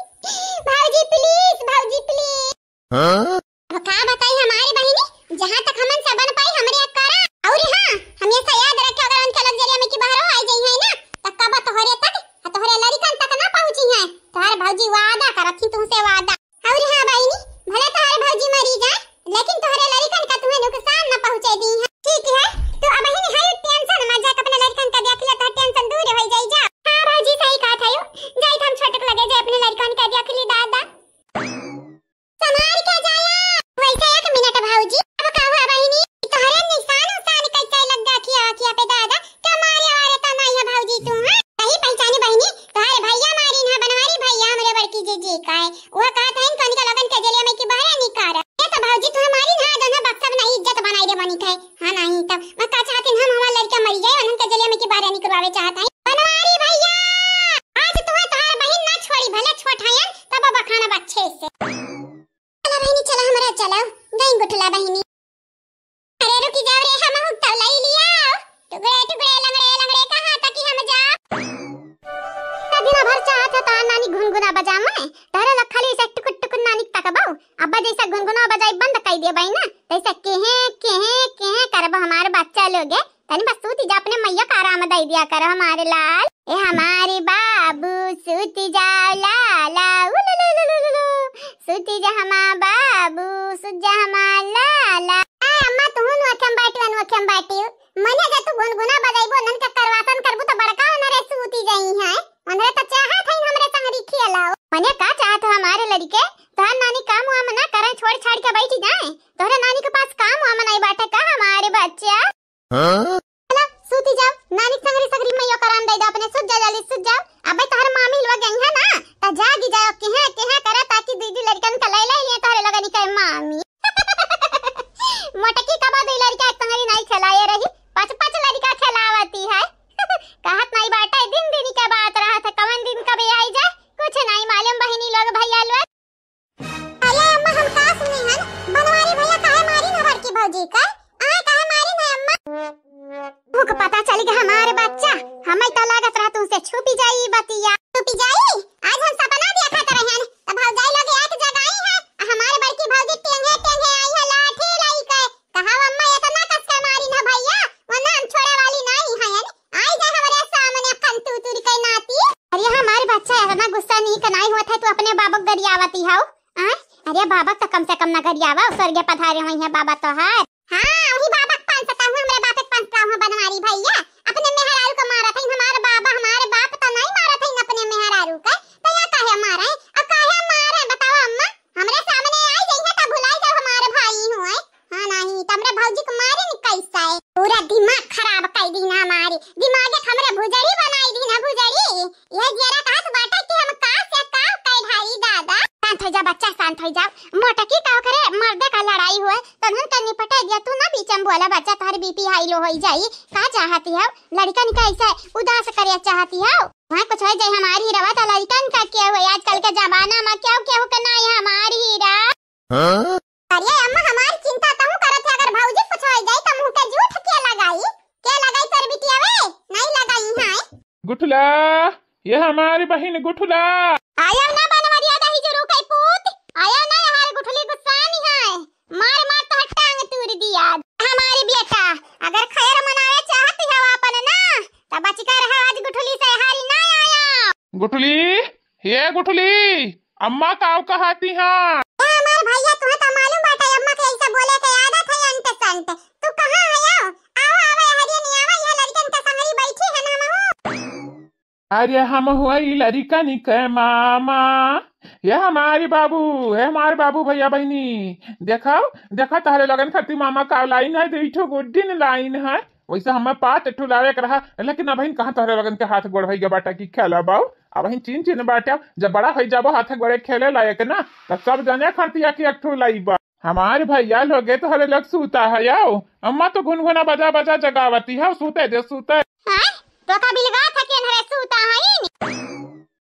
भौजी please, भौजी please। हाँ? अब का बताई हमारी बहिनी, जहाँ तक हमन से बन पाई हमरे करा। और हाँ, हमेशा याद रखे, अगर उनके लग जेलिया में की बहरवा आई जाई है ना, तो कब तोहरे तक, तोहरे लड़िकन तक ना पहुँची है। तोहर भौजी वादा करत ही तुमसे, वादा। और हाँ बहिनी, भले तोहरे भौजी मरी जाए, लेकिन तोहरे लड़िकन का तुम्हें नुकसान न पहुँचे दी है। ठीक है, तू अब ही हाई tension मत जा, अपने लड़िकन का देख ले, तो tension दूर हो जाई जा। हाँ भौजी, सही कहा था यो, जाई हम छोटक लगे जाए, अपने लड़िकन का देख ली दादा। संभाल के जाया। वैसे एक मिनट भौजी, अब का हुआ बहिनी? तोहरे निशान उशान कैसे लग गा खिया खिया पे दादा? का मारे वारे तो नहीं है भौजी तू, हाँ? सही पहचानी बहिनी, तोहरे भैया मारी ना, बनवारी भैया हमरे बड़की जीजी का है। वो कहत हइन कौन के लगन के जेलिया में की बाहर निकाल। ये तो भौजी तू हमारी ना, दोनों बक्सा में नहीं इज्जत बनाई दे बनी के। हाँ नहीं तो मैं का चाहती हम हमार लड़का मरी जाए, उनके जेलिया में की बाहर निकलवावे चाहत है। बनवारी भैया, आज तुम्हें तोहार बहिन ना छोड़ी, भले छोट हयन, तब बखाना बच्चे से। चला बहिनी, चला हमरा, चला, गई गुठला बहिनी। अरे रुकी जाओ रे, हम हुक तो लई लिया। टुकड़े टुकड़े, लंगड़े लंगड़े, कहाँ तक हम जाओ? का दिन भर चाहत है तोहार नानी गुनगुना बजावे, तोहरे लग खाली से टुकुर टुकुर नानी तकबो। अब्बा जैसा गुनगुना बजाई बंद कई देबई ना, तैसा केहे केहे केहे करबो हमार बच्चा लोगे। तनी बस सूती जा, अपने मैया का आराम दई दिया कर हमारे लाल। ए हमारे बाबू सूती जाओ लाला, उलुलुलुलुलु। सूती जा हमार बाबू, सूत जा हमार लाला। आ अम्मा, तुहून वखेम बाटियो, अन वखेम बाटियो। मने जा तू गुनगुना बजाइबो, नन के करवासन करबू तो बड़का होना रे सूती जाई है। मनरे तो चाहत है हमरे संगरी खेलाओ। मने का चाहत हो हमारे लड़के? तोहर नानी काम वाम ना करे, छोड़ छाड़ के बैठी जाए। तोहरे नानी के पास काम वाम नहीं बाटे का हमारे बच्चा? हाँ? चला, सूती जाओ, नानी के संगरी सगरी मैया करान दे दे अपने, सुत जा जल्दी, सुत जाओ। अबे तोहर मामी लोग गई है ना, त जागी जाओ, केहे, केहे करे, ताकि दीदी लड़कन का ले ले लिए तोहरे लगनी के मामी। मोटकी कबा दे लड़का एक संगरी नहीं खेलाए रही, पाँच पाँच लड़का खेलावती है। कहत नहीं बाटे, दिन दिन के बात रहा था, कवन दिन कबे आई जाए, कुछ नहीं मालूम बहिनी लोग, भैया लोग। अरे अम्मा, हम का सुने हन? बनवारी भैया काहे मारी न बड़की भौजी का? आ काहे मारी न अम्मा? भूख पता चल गया हमारे बच्चा, हमें तो लागत रहा तुमसे छुपी जाई बतिया। छुपी जाई? आज हम सपना देखत रहन, त भौजाई लोग एक जगह आई है, आ हमारे बड़की भौजी टेंगे टेंगे आई है लाठी लाई के। कहा अम्मा इतना कस के मारी न भैया, वरना हम छोड़े वाली नहीं है। आई जा हमरे सामने खंतू तुरी के नाती। अरे हमारे बच्चा, इतना गुस्सा नहीं कनाई हुआ था, तू अपने बाबा को गरियावती हो। आय? अरे बाबा तो कम से कम ना गरियावा, स्वर्ग पधारे हुई है बाबा तोहार। हाँ, वही बाबा के पान सता हूँ, हमरे बाप के पान सता हूँ बनवारी भैया। अपने मेहरारू को मारत है, हमारे बाबा, हमारे बाप तो नहीं मारत है अपने मेहरारू के। तो यहाँ काहे मारे? अब काहे मारे बताओ अम्मा? हमरे सामने आई जाई है तो भुलाई जाओ हमारे भाई हुए। हाँ नहीं, त हमरे भौजी के मारे न कैसे? पूरा दिमाग खराब कई दी ना हमारी। दिमाग के हमरे भुजरी बनाई दी ना भुजरी। ये जरा कहत बाटे कि हम का से का कह ढाई दादा। शांत हो जा बच्चा, शांत हो जा। मोटकी का ओकरे मर्दे का लड़ाई हुए, तन्हन के निपटे दिया, तू ना बीच में बोला बच्चा, तोहर बीपी हाई लो होई जाई। का चाहती है? लड़कन के ऐसे उदास करे चाहती है? वहाँ कुछ हो जाए हमारी रवा तो लड़कन का क्या हुए? आजकल के जमाना में क्यों केहू के ना है हमारी हीरा? हाँ? अरे अम्मा, हमारी चिंता तहु करत है, अगर भौजी कुछ हो जाई त मुंह के जूठ के लगाई? के लगाई तोर बिटिया वे? नहीं लगाई है। गुठला, ये हमारी बहिन गुठला। आया ना बनवरिया दही जरू कई पूत, आया ना यार गुठली गुस्सानी है। मार मार तो टांग तूर दिया। हमारी बेटा, अगर खैर मनावे चाहती हो अपन ना, त बच कर रहा, आज गुठली से हारी ना आया। गुठली, हे गुठली, अम्मा काव कहती हाँ? ए हमार भैया, तुम्हें तो मालूम बाटे अम्मा के ऐसा बोले के आदत है अंत से। अरे हम हुआ ई लड़िकन के मामा, ये हमारे बाबू, हे हमारे बाबू, भैया बहिनी, देखो, देखो तहरे लोगन खातिर मामा का लाइन है, दुई ठो गुड्डी न लाइन है। वैसे हमें पाँच ठो लावे के रहा, लेकिन अबहिन कहाँ तोहरे लोगन के हाथ गोड़ भइया बाटा की खेला बाऊ। अबहिन चीन चीन बाटे, जब बड़ा होइ जाबो हाथ गोड़े खेले लायक ना, तब सब जने खरतिया की एक ठो लाइबा। हमारे भैया लोगे तोहरे लोग सूता है, आओ। अम्मा तो गुनगुना बजा बजा जगावती है, सूते दे, सूते। हाँ? तो का बिलगा था कि अनहरे सूता है नी?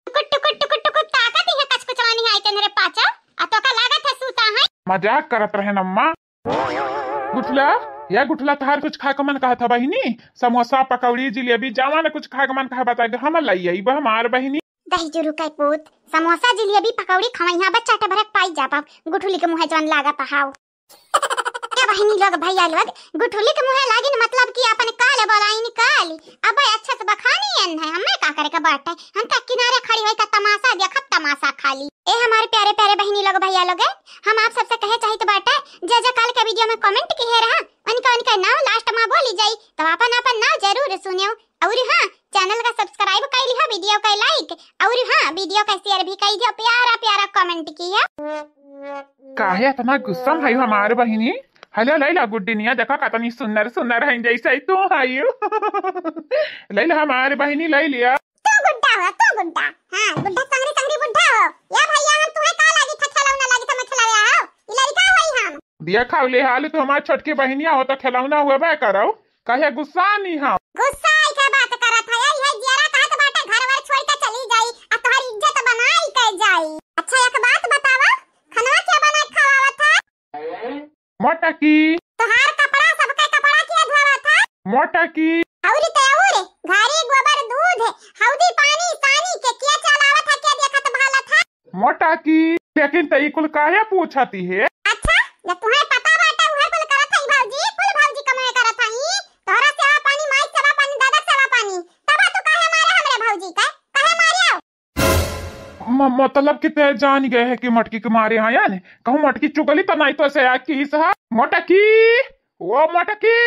टुकुर टुकुर टुकुर टुकुर ताकत ही है, कचकुचलानी है तेनहरे पाछा। आ तो का लागत है सूता है? मजाक करत रहे न अम्मा। गुठला, या गुठला, तहार कुछ खाए के मन कहा था बहिनी? समोसा, पकौड़ी, जिलेबी, जवान कुछ खाए के मन कहा बता दे, हम लाई आई बा हमार बहिनी। दही जुरु के पूत, समोसा, जिलेबी, पकौड़ी खवैया बा, चट भरक पाई जा पाव। गुठुली के मुँहे जौन लागत हाव। ए बहिनी लोग, भैया लोग, गुठुली के मुँहे लागिन मतलब कि अपन काल बोलाइन काल। अब अच्छा से बखानी एन है, हमें का करे के बाटे? हम तो किनारे खड़ी होई का तमाशा देखब, तमाशा खाली। ए हमारे प्यारे प्यारे बहिनी लोग, भैया लोग, हम आप सबसे कहे चाहित बाटे, जे जे काल के वीडियो में कमेंट किहे रहा, उनका उनका नाम लास्ट में बोली जाई, तो अपन अपन नाम जरूर सुनियो। और हाँ, चैनल का सब्सक्राइब कर लिहा, वीडियो का लाइक, और हाँ, वीडियो का शेयर भी कर दियो। प्यारा प्यारा कमेंट किया। काहे इतना गुस्सा में है हमारे बहिनी? हलो, ले ला गुड्डनिया, देखा कितनी सुंदर सुंदर है, जैसे ही तू है। ले ला हमारे बहिनी, ले लिया। तू गुड्डा हो, तू गुड्डा। हाँ, गुड्डा संगरी संगरी बुड्ढा हो। या भैया, हम तुम्हें का लागी था, खिलौना लागी था, मैं खिलावे आओ। ई लड़का होई हम। दिया खाओ ले हाल, तो हमार छोटकी बहिनिया हो तो खिलौना हुए बे करो। काहे गुस्सा नहीं हम? गुस्सा आई के बात करत है, यही है जियरा कहत बाटे घर वर छोड़ के चली जाई, आ तोहर इज्जत बनाई के जाई। अच्छा एक बात बतावा, खनवा के बना के खवावत है? मोटकी। तोहार कपड़ा सबके कपड़ा के धोवत है? मोटकी। औरी ते औरे, घारी गोबर दूध, हौदी पानी सानी के के चलावत है, के देखत भालत है? मोटकी। लेकिन ते ई कुल काहे पूछती है? अच्छा, जब तुम्हें पता बाटे उहे कुल करत है भौजी, कुल भौजी कमाए करत है, तोहरा सेवा पानी, माई सेवा पानी, दादा सेवा पानी, तब तू काहे मारे हमरे भौजी के? काहे मारे हो? म-, मतलब कि ते जान गए है कि मटकी के मारे हैं, यानी कहूँ मटकी चुगली तो नहीं तो से आग की सहा। मटकी, ओ मटकी,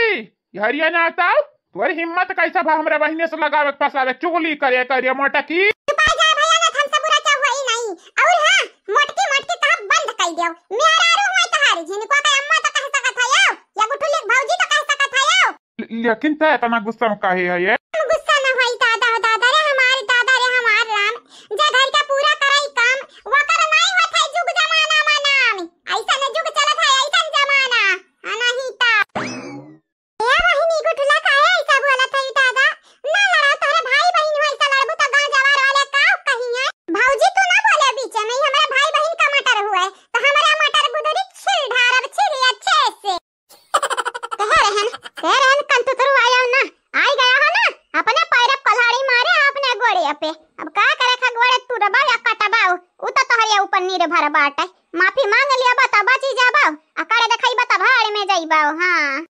हरिया ना ताऊ, तोर हिम्मत कैसा भा हमरा बहिने से लगावे के फसावे, चुगली करे करिया मटकी। चुपाई जा भैया, ना हमसे बुरा क्या हुआ ही नहीं। और हाँ, मोटकी मोटकी कहा बंद कर दियो। मेहरारू हुआ तहारी, झिनको का अम्मा तो कह सकत है यो, या गुठुली भौजी तो कह सकत है यो। ले-, लेकिन ते इतना गुस्सा में काहे है ये? हम गुस्सा न होई दादा हो दादा रे, हमार दादा रे, हमार राम, जे घर का पूरा कराई काम, वकर नहीं होत है जुग जमाना में नाम। ऐसा न जुग चलत है, ऐसा जमाना, हाँ नहीं ता। ए बहिनी गुठला काहे ऐसा बोलत है दादा? ना लड़ा, तोहरे भाई बहिन हो ऐसा लड़बू तो गांव जवार वाले का कही है? भौजी तू ना बोले बीच में, हमरा भाई बहिन का मटर हुए, तो हमरा मटर गुदरी छिल ढारब, छिल अच्छे से। कहे रहन, कहे रहन कंतुतरू आयो ना, आई गया हो ना, अपने पैर पे कुल्हाड़ी मारे अपने गोड़े पे। अब का करे खा गोड़े तुरबा या कटबा, उ तो तोहरे ऊपर निर्भर बाटे। माफी मांग लिया बा तब बची जाबा, आ करे देखाई बा तब भाड़ में जाइबा। हाँ।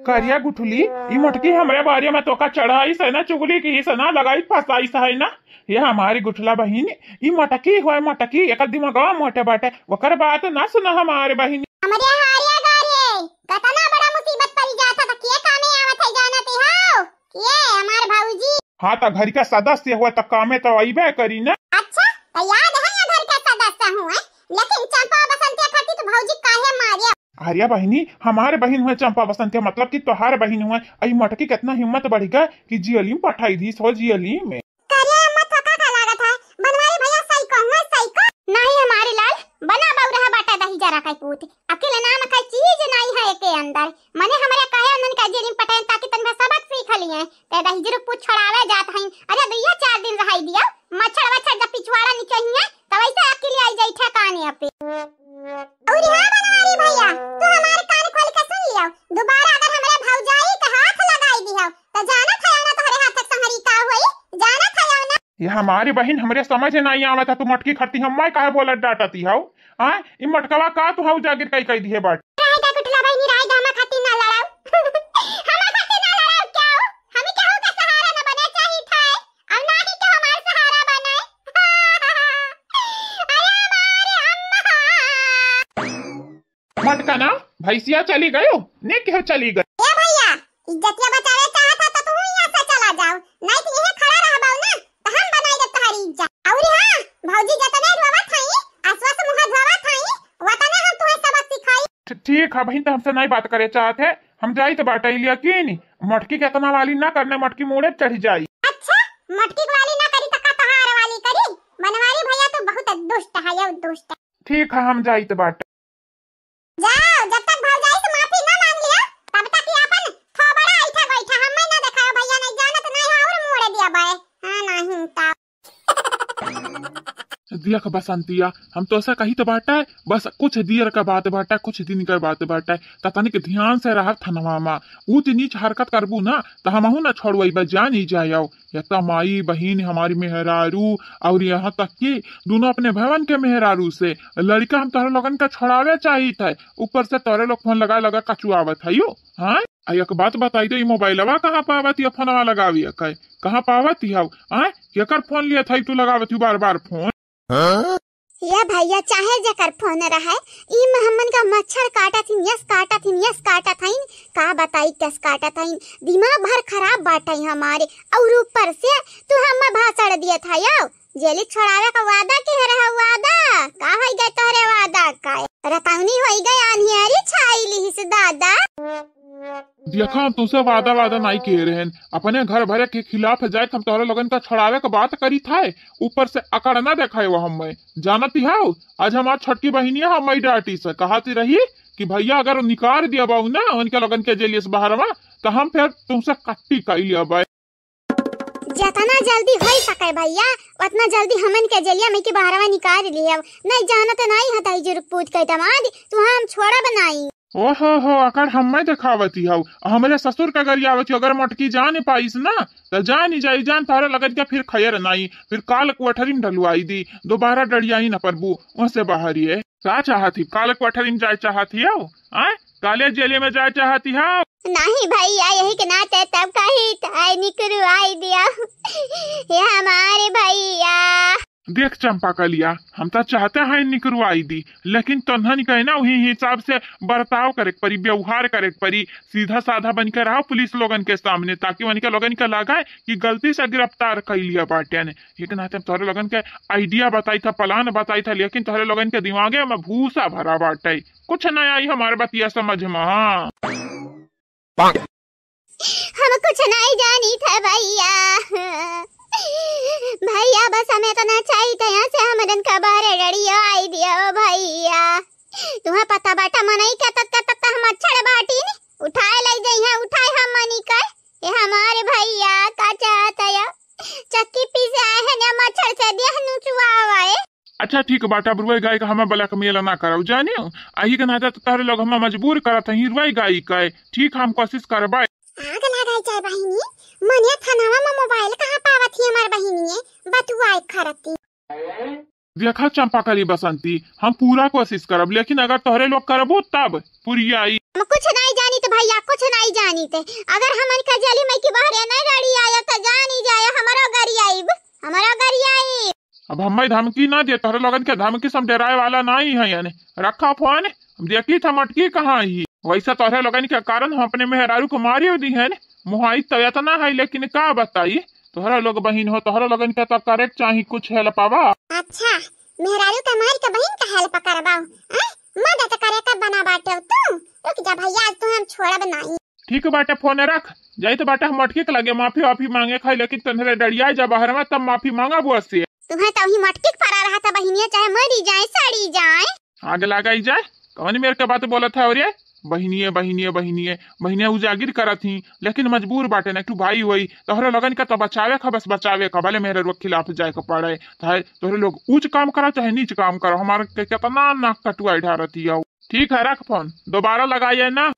करिया गुठली, ई मोटकी हमरे बारे में तोका चढ़ाई से ना चुगली की से ना लगाई फसाई से है ना। ये हमारी गुठला बहिन, ई मोटकी होय मोटकी, एकर दिमागवा मोटे बाटे, ओकर बात ना सुना हमारे बहिन। हमरे हारिया गारे, कतना बड़ा मुसीबत पड़ी जात है, त के कामे आवत है जानत हो? ये हमार भौजी। हाँ, त घर का सदस्य हुआ त कामे तो अइबे करी ना। अच्छा, त याद है ये घर का सदस्य हुए, लेकिन चंपा बसंतिया खातिर तो भौजी काहे मारिया? अरे बहिनी, हमारे बहिन हुए चंपा बसंतिया, मतलब कि तोहार बहिन हुए। अई मोटकी कितना हिम्मत बढ़ गया कि जियली में पठाई दी सो जियली में। करे अम्मा, थका का लागत है? बनवारी भैया सही कहूँ, सही कह। नहीं हमारे लाल, बना बौरहा बाटा दही जरा का पूत। अकेले नाम का चीज नहीं है एके अंदर। मने हमरे कहे उन्हन का जेरी में पटाएं ताकि तनका सबक सीख लिए। ते दही जरूर पूछ छोड़ावे जात हईं। अरे दुइया चार दिन रहाई दिया। मच्छर वच्छर जब पिछवाड़ा निचोहिए, तब ऐसे अकेले आई जाई ठेकाने पे। और हाँ बनवारी भैया, तू हमारे कान खोल के सुन लियो। दोबारा अगर हमरे भौजाई के हाथ लगाई दियो, तो जानत है ना तोहरे हाथ के संहरी का होई, जानत है ना। ये हमारी बहिन हमरे समझ नहीं आवत है, तू मटकी खरती हम्मा काहे बोलत डांटती हौ? हाँ, ई मटकवा का तू हौ जागिर कई कई दिहे बाट? राय दा कुटला बहिनी, राय दा, हमा खातिर ना लड़ाओ। हमा खातिर ना लड़ाओ क्या हो? हमें केहू के सहारा न बने चाहिए था, और ना ही तो हमार सहारा बने। अरे हमारे अम्मा। मटका ना, भैंसिया चली गयो, ने केहू चली गयो। ए भैया, इज्जतिया बचावे चाहत है तो तू यहाँ से चला जाओ, नहीं तो यहीं खड़ा रहबा। ठीक है बहिन, तो हमसे नहीं बात करे चाहत है, हम जाइत बाटे, लेकिन मटकी के एतना वाली ना करने, मटकी मूड़े चढ़ जाई। अच्छा, मटकी के वाली ना करी त का तोहार वाली करी? बनवारी भैया तो बहुत दुष्ट है, यो दुष्ट। ठीक है, हम जाइत बाटे। जाओ, जब तक भौजाई से माफी ना मांग लिया, तब तक ही अपन थोबड़ा ऐठा बैठा, हमें ना देखायो भैया, नहीं जानत नहीं है और मूड़े दिया बाय। हाँ, नहीं तो। देख बसंतिया, हम तोसे कहित बाटे, बस कुछ देर का बात बाटे, कुछ दिन का बात बाटे, त तनिक ध्यान से रहब थनवा मा। ऊँच नीच हरकत करबू ना, त हमहू ना छोड़वइबे, जानी जायो। या त माई बहिन हमारी मेहरारू, और यहाँ तक कि दुनो अपने भवन के मेहरारू से लड़का हम तोहरे लोगन का छोड़ावे चाहित है, ऊपर से तोहरे लोग फोन लगा लगा कचुआवत है यो। हाँ, आ एक बात बताई तो, ई मोबाइलवा कहाँ पावत, ये फोनवा लगावी है, कहाँ पावत ही हव? आय, केकर फोन लिया था तू लगावत ही बार बार फोन? ये भैया, चाहे जेकर फोन रहे, ई म-, हमन का मच्छर काटत हिन, यस काटत हिन, यस काटत हिन, का बताई कस काटत हिन, दिमाग भर खराब बाटे हमारे। और ऊपर से तू हमें भाषण दिया था यो, जेली छोड़ावे का वादा के रहे, वादा का होई गए तोहरे वादा का? रतौनी होई गए, आन्हियारी छाई लिहिस दादा। देखा, हम तुमसे वादा वादा नहीं कह रहे हैं, अपने घर भरे के खिलाफ जाए, हम तोहरे लोगन का छोड़ावे का बात करी था, ऊपर से अकड़ ना देखाए वो हमें। जानती हो, आज हमार छोटकी बहिनिया हमें डांटी से कहती रही कि भैया अगर निकाल दिया बाऊ ना उनके लोगन के जेलियस बाहर में, तो हम फिर तुमसे कट्टी कर लिया बाय। जितना जल्दी हो सके भैया, उतना जल्दी हमन के जेलिया में के बाहरवा निकाल लिहव। नहीं जानत नहीं हताई जुरुक पूत के दमाद, तू हम छोड़ब नहीं। ओहो हो, अकड़ हम्मे देखावती हव, हमरे ससुर का गरियावती हव, अगर मटकी जान पाइस ना, त जानी जाई जान, तारा लगत के फिर खैर नाई, फिर काल कोठरी में डलवाई दी, दोबारा डड़ियाई न परबू, ओसे बाहर ये। का चाहत ही, काल कोठरी में जाए चाहत ही हव? आय, काले जेले में जाए चाहत ही हव? नहीं भैया, यही के नाते तब कही ताई निकरवाई दिया, ये हमारे भैया। देख चंपा कलिया, हम तो चाहते हैं निकरवाई दी, लेकिन तन्हन के ना वही हिसाब से बर्ताव करे के परी, व्यवहार करे के परी, सीधा साधा बन के रहो पुलिस लोगन के सामने, ताकि उनके लोगन के लगे कि गलती से गिरफ्तार कर लिया बाटे ने। एक नाते हम तोहरे लोगन के आइडिया बताई था, प्लान बताई था, लेकिन तोहरे लोगन के दिमागे में भूसा भरा बाटे, कुछ ना आई हमारे बतिया समझ में। हाँ। हम कुछ नहीं जानी थे भैया। भैया बस हमें इतना चाहिए था, यहाँ से हमरन का बाहर डड़ियो आई दियो भैया। तुम्हें पता बाटा मनई के तक, तक, तक हम मच्छर बाटी ने उठाए ले जाई है, उठाए हम मनी के। ये हमारे भैया का चाहत है, चक्की पीसे आए हैं या मच्छर से देह नुचुआवा है। अच्छा ठीक बाटा, अब रुआई गाई का हमें blackmail ना करव, जानियो? आही के नाते तो तोहरे लोग हमें मजबूर करत हई रुआई गाई का। ठीक, हम कोशिश करबे। आग लगाई जाए बहिनी, मने थनवा में मोबाइल कहाँ पावत ही हमार बहिनिये, बतुआए खरती। देखा चंपा कली बसंती, हम पूरा कोशिश करब, लेकिन अगर तोहरे लोग करबू तब पुरियाई। हम कुछ नहीं जानित भैया, कुछ नहीं जानित। अगर हमन का जेली में के बाहर नहीं रड़ी आया तो जानी जाए, हमरो गरियाइब, हमरो गरियाइब। अब हमें धमकी ना दे, तोहरे लोगन के धमकी से हम डराए वाला नहीं है। यानी रखा फोन, हम देखी था मटकी कहाँ ही। वैसे तोहरे लोगन के कारण हम अपने मेहरारू को मारियो दी है, मुहाई तो इतना है, लेकिन का बताई, तोहरा लोग बहिन हो, तोहरा लोगन के तो करे के चाही कुछ हेल्पवा। अच्छा, मेहरारू के मार के बहिन का हेल्प करबाऊ, हैं? मदद करे का बना बाटे तू। रुक जा भैया, आज तू हम छोड़ब नहीं। ठीक बाटे, फोन रख, जाइत बाटे हम मटकी के लगे माफी वाफी मांगे खाई, लेकिन तोहरे डरिया जा बाहर में तब माफी मांगा बुआ से। तुम्हें तो वही मटकी के परा रहा था बहिनिया, चाहे मरी जाए, सड़ी जाए। आग लगाई जाए, कौन मेरे के बात बोलत है? और ये बहिनिये, बहिनिये, बहिनिये, बहिनिये उजागिर करत ही, लेकिन मजबूर बाटे ना, तू भाई होई, तोहरे लोगन का तो बचावे का, बस बचावे का, भले मेरे लोग खिलाफ जाए का पड़े, चाहे तोहरे लोग ऊंच काम करो, चाहे नीच काम करो, हमारे के कितना नाक कटुआई ढारत ही आओ। ठीक है, रख फोन, दोबारा लगाइए ना।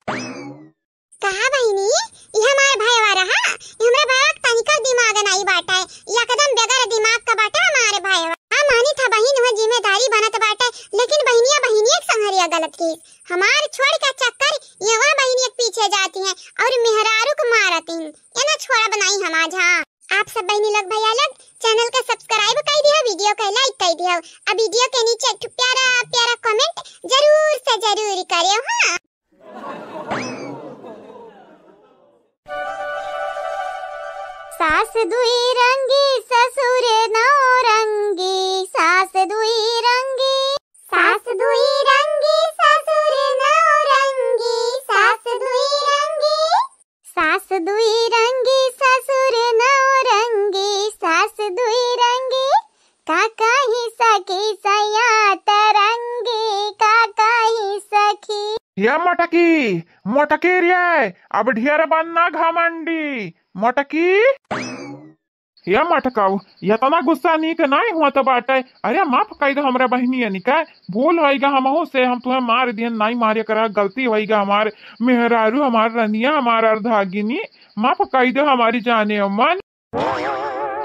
कहा बहिनी, ई हमार भयवा रहा, ई हमरे भयवा के तनिको दिमाग नाई बाटे, ई एकदम बगैर दिमाग का बाटे हमार भयवा। हाँ, मानी था बहिन, वह जिम्मेदारी बनत बाटे, लेकिन बहिनिया, बहिनिया के संहरिया गलत की, हमार छोड़ के चक्कर, ये वह बहिनिया के पीछे जाती हैं और मेहरारू को मारती हैं, ये ना छोड़ब नाई हम आज। हाँ, आप सब बहिनी लोग, भैया लोग, channel का subscribe कर दिया, video का like कर दिया, अब video के नीचे एक ठो प्यारा प्यारा comment जरूर से जरूर करियो। हाँ। सास दुई रंगी ससुर नौ रंगी, सास दुई रंगी, सास दुई रंगी ससुर नौ रंगी। मोटकी रे, अब ढेर बन ना घमंडी। मोटकी, ये मटकाऊ, इतना गुस्सा नीक नाई हुआ तो बाटे। अरे माफ कई दो हमरे बहिनियन का, भूल होइगा हमहू से, हम तुम्हें मार दियन, नाई मारे करा, गलती होइगा हमार। मेहरारू हमार रनिया, हमार अर्धागिनी, माफ कई दो हमारी जाने अम्मन।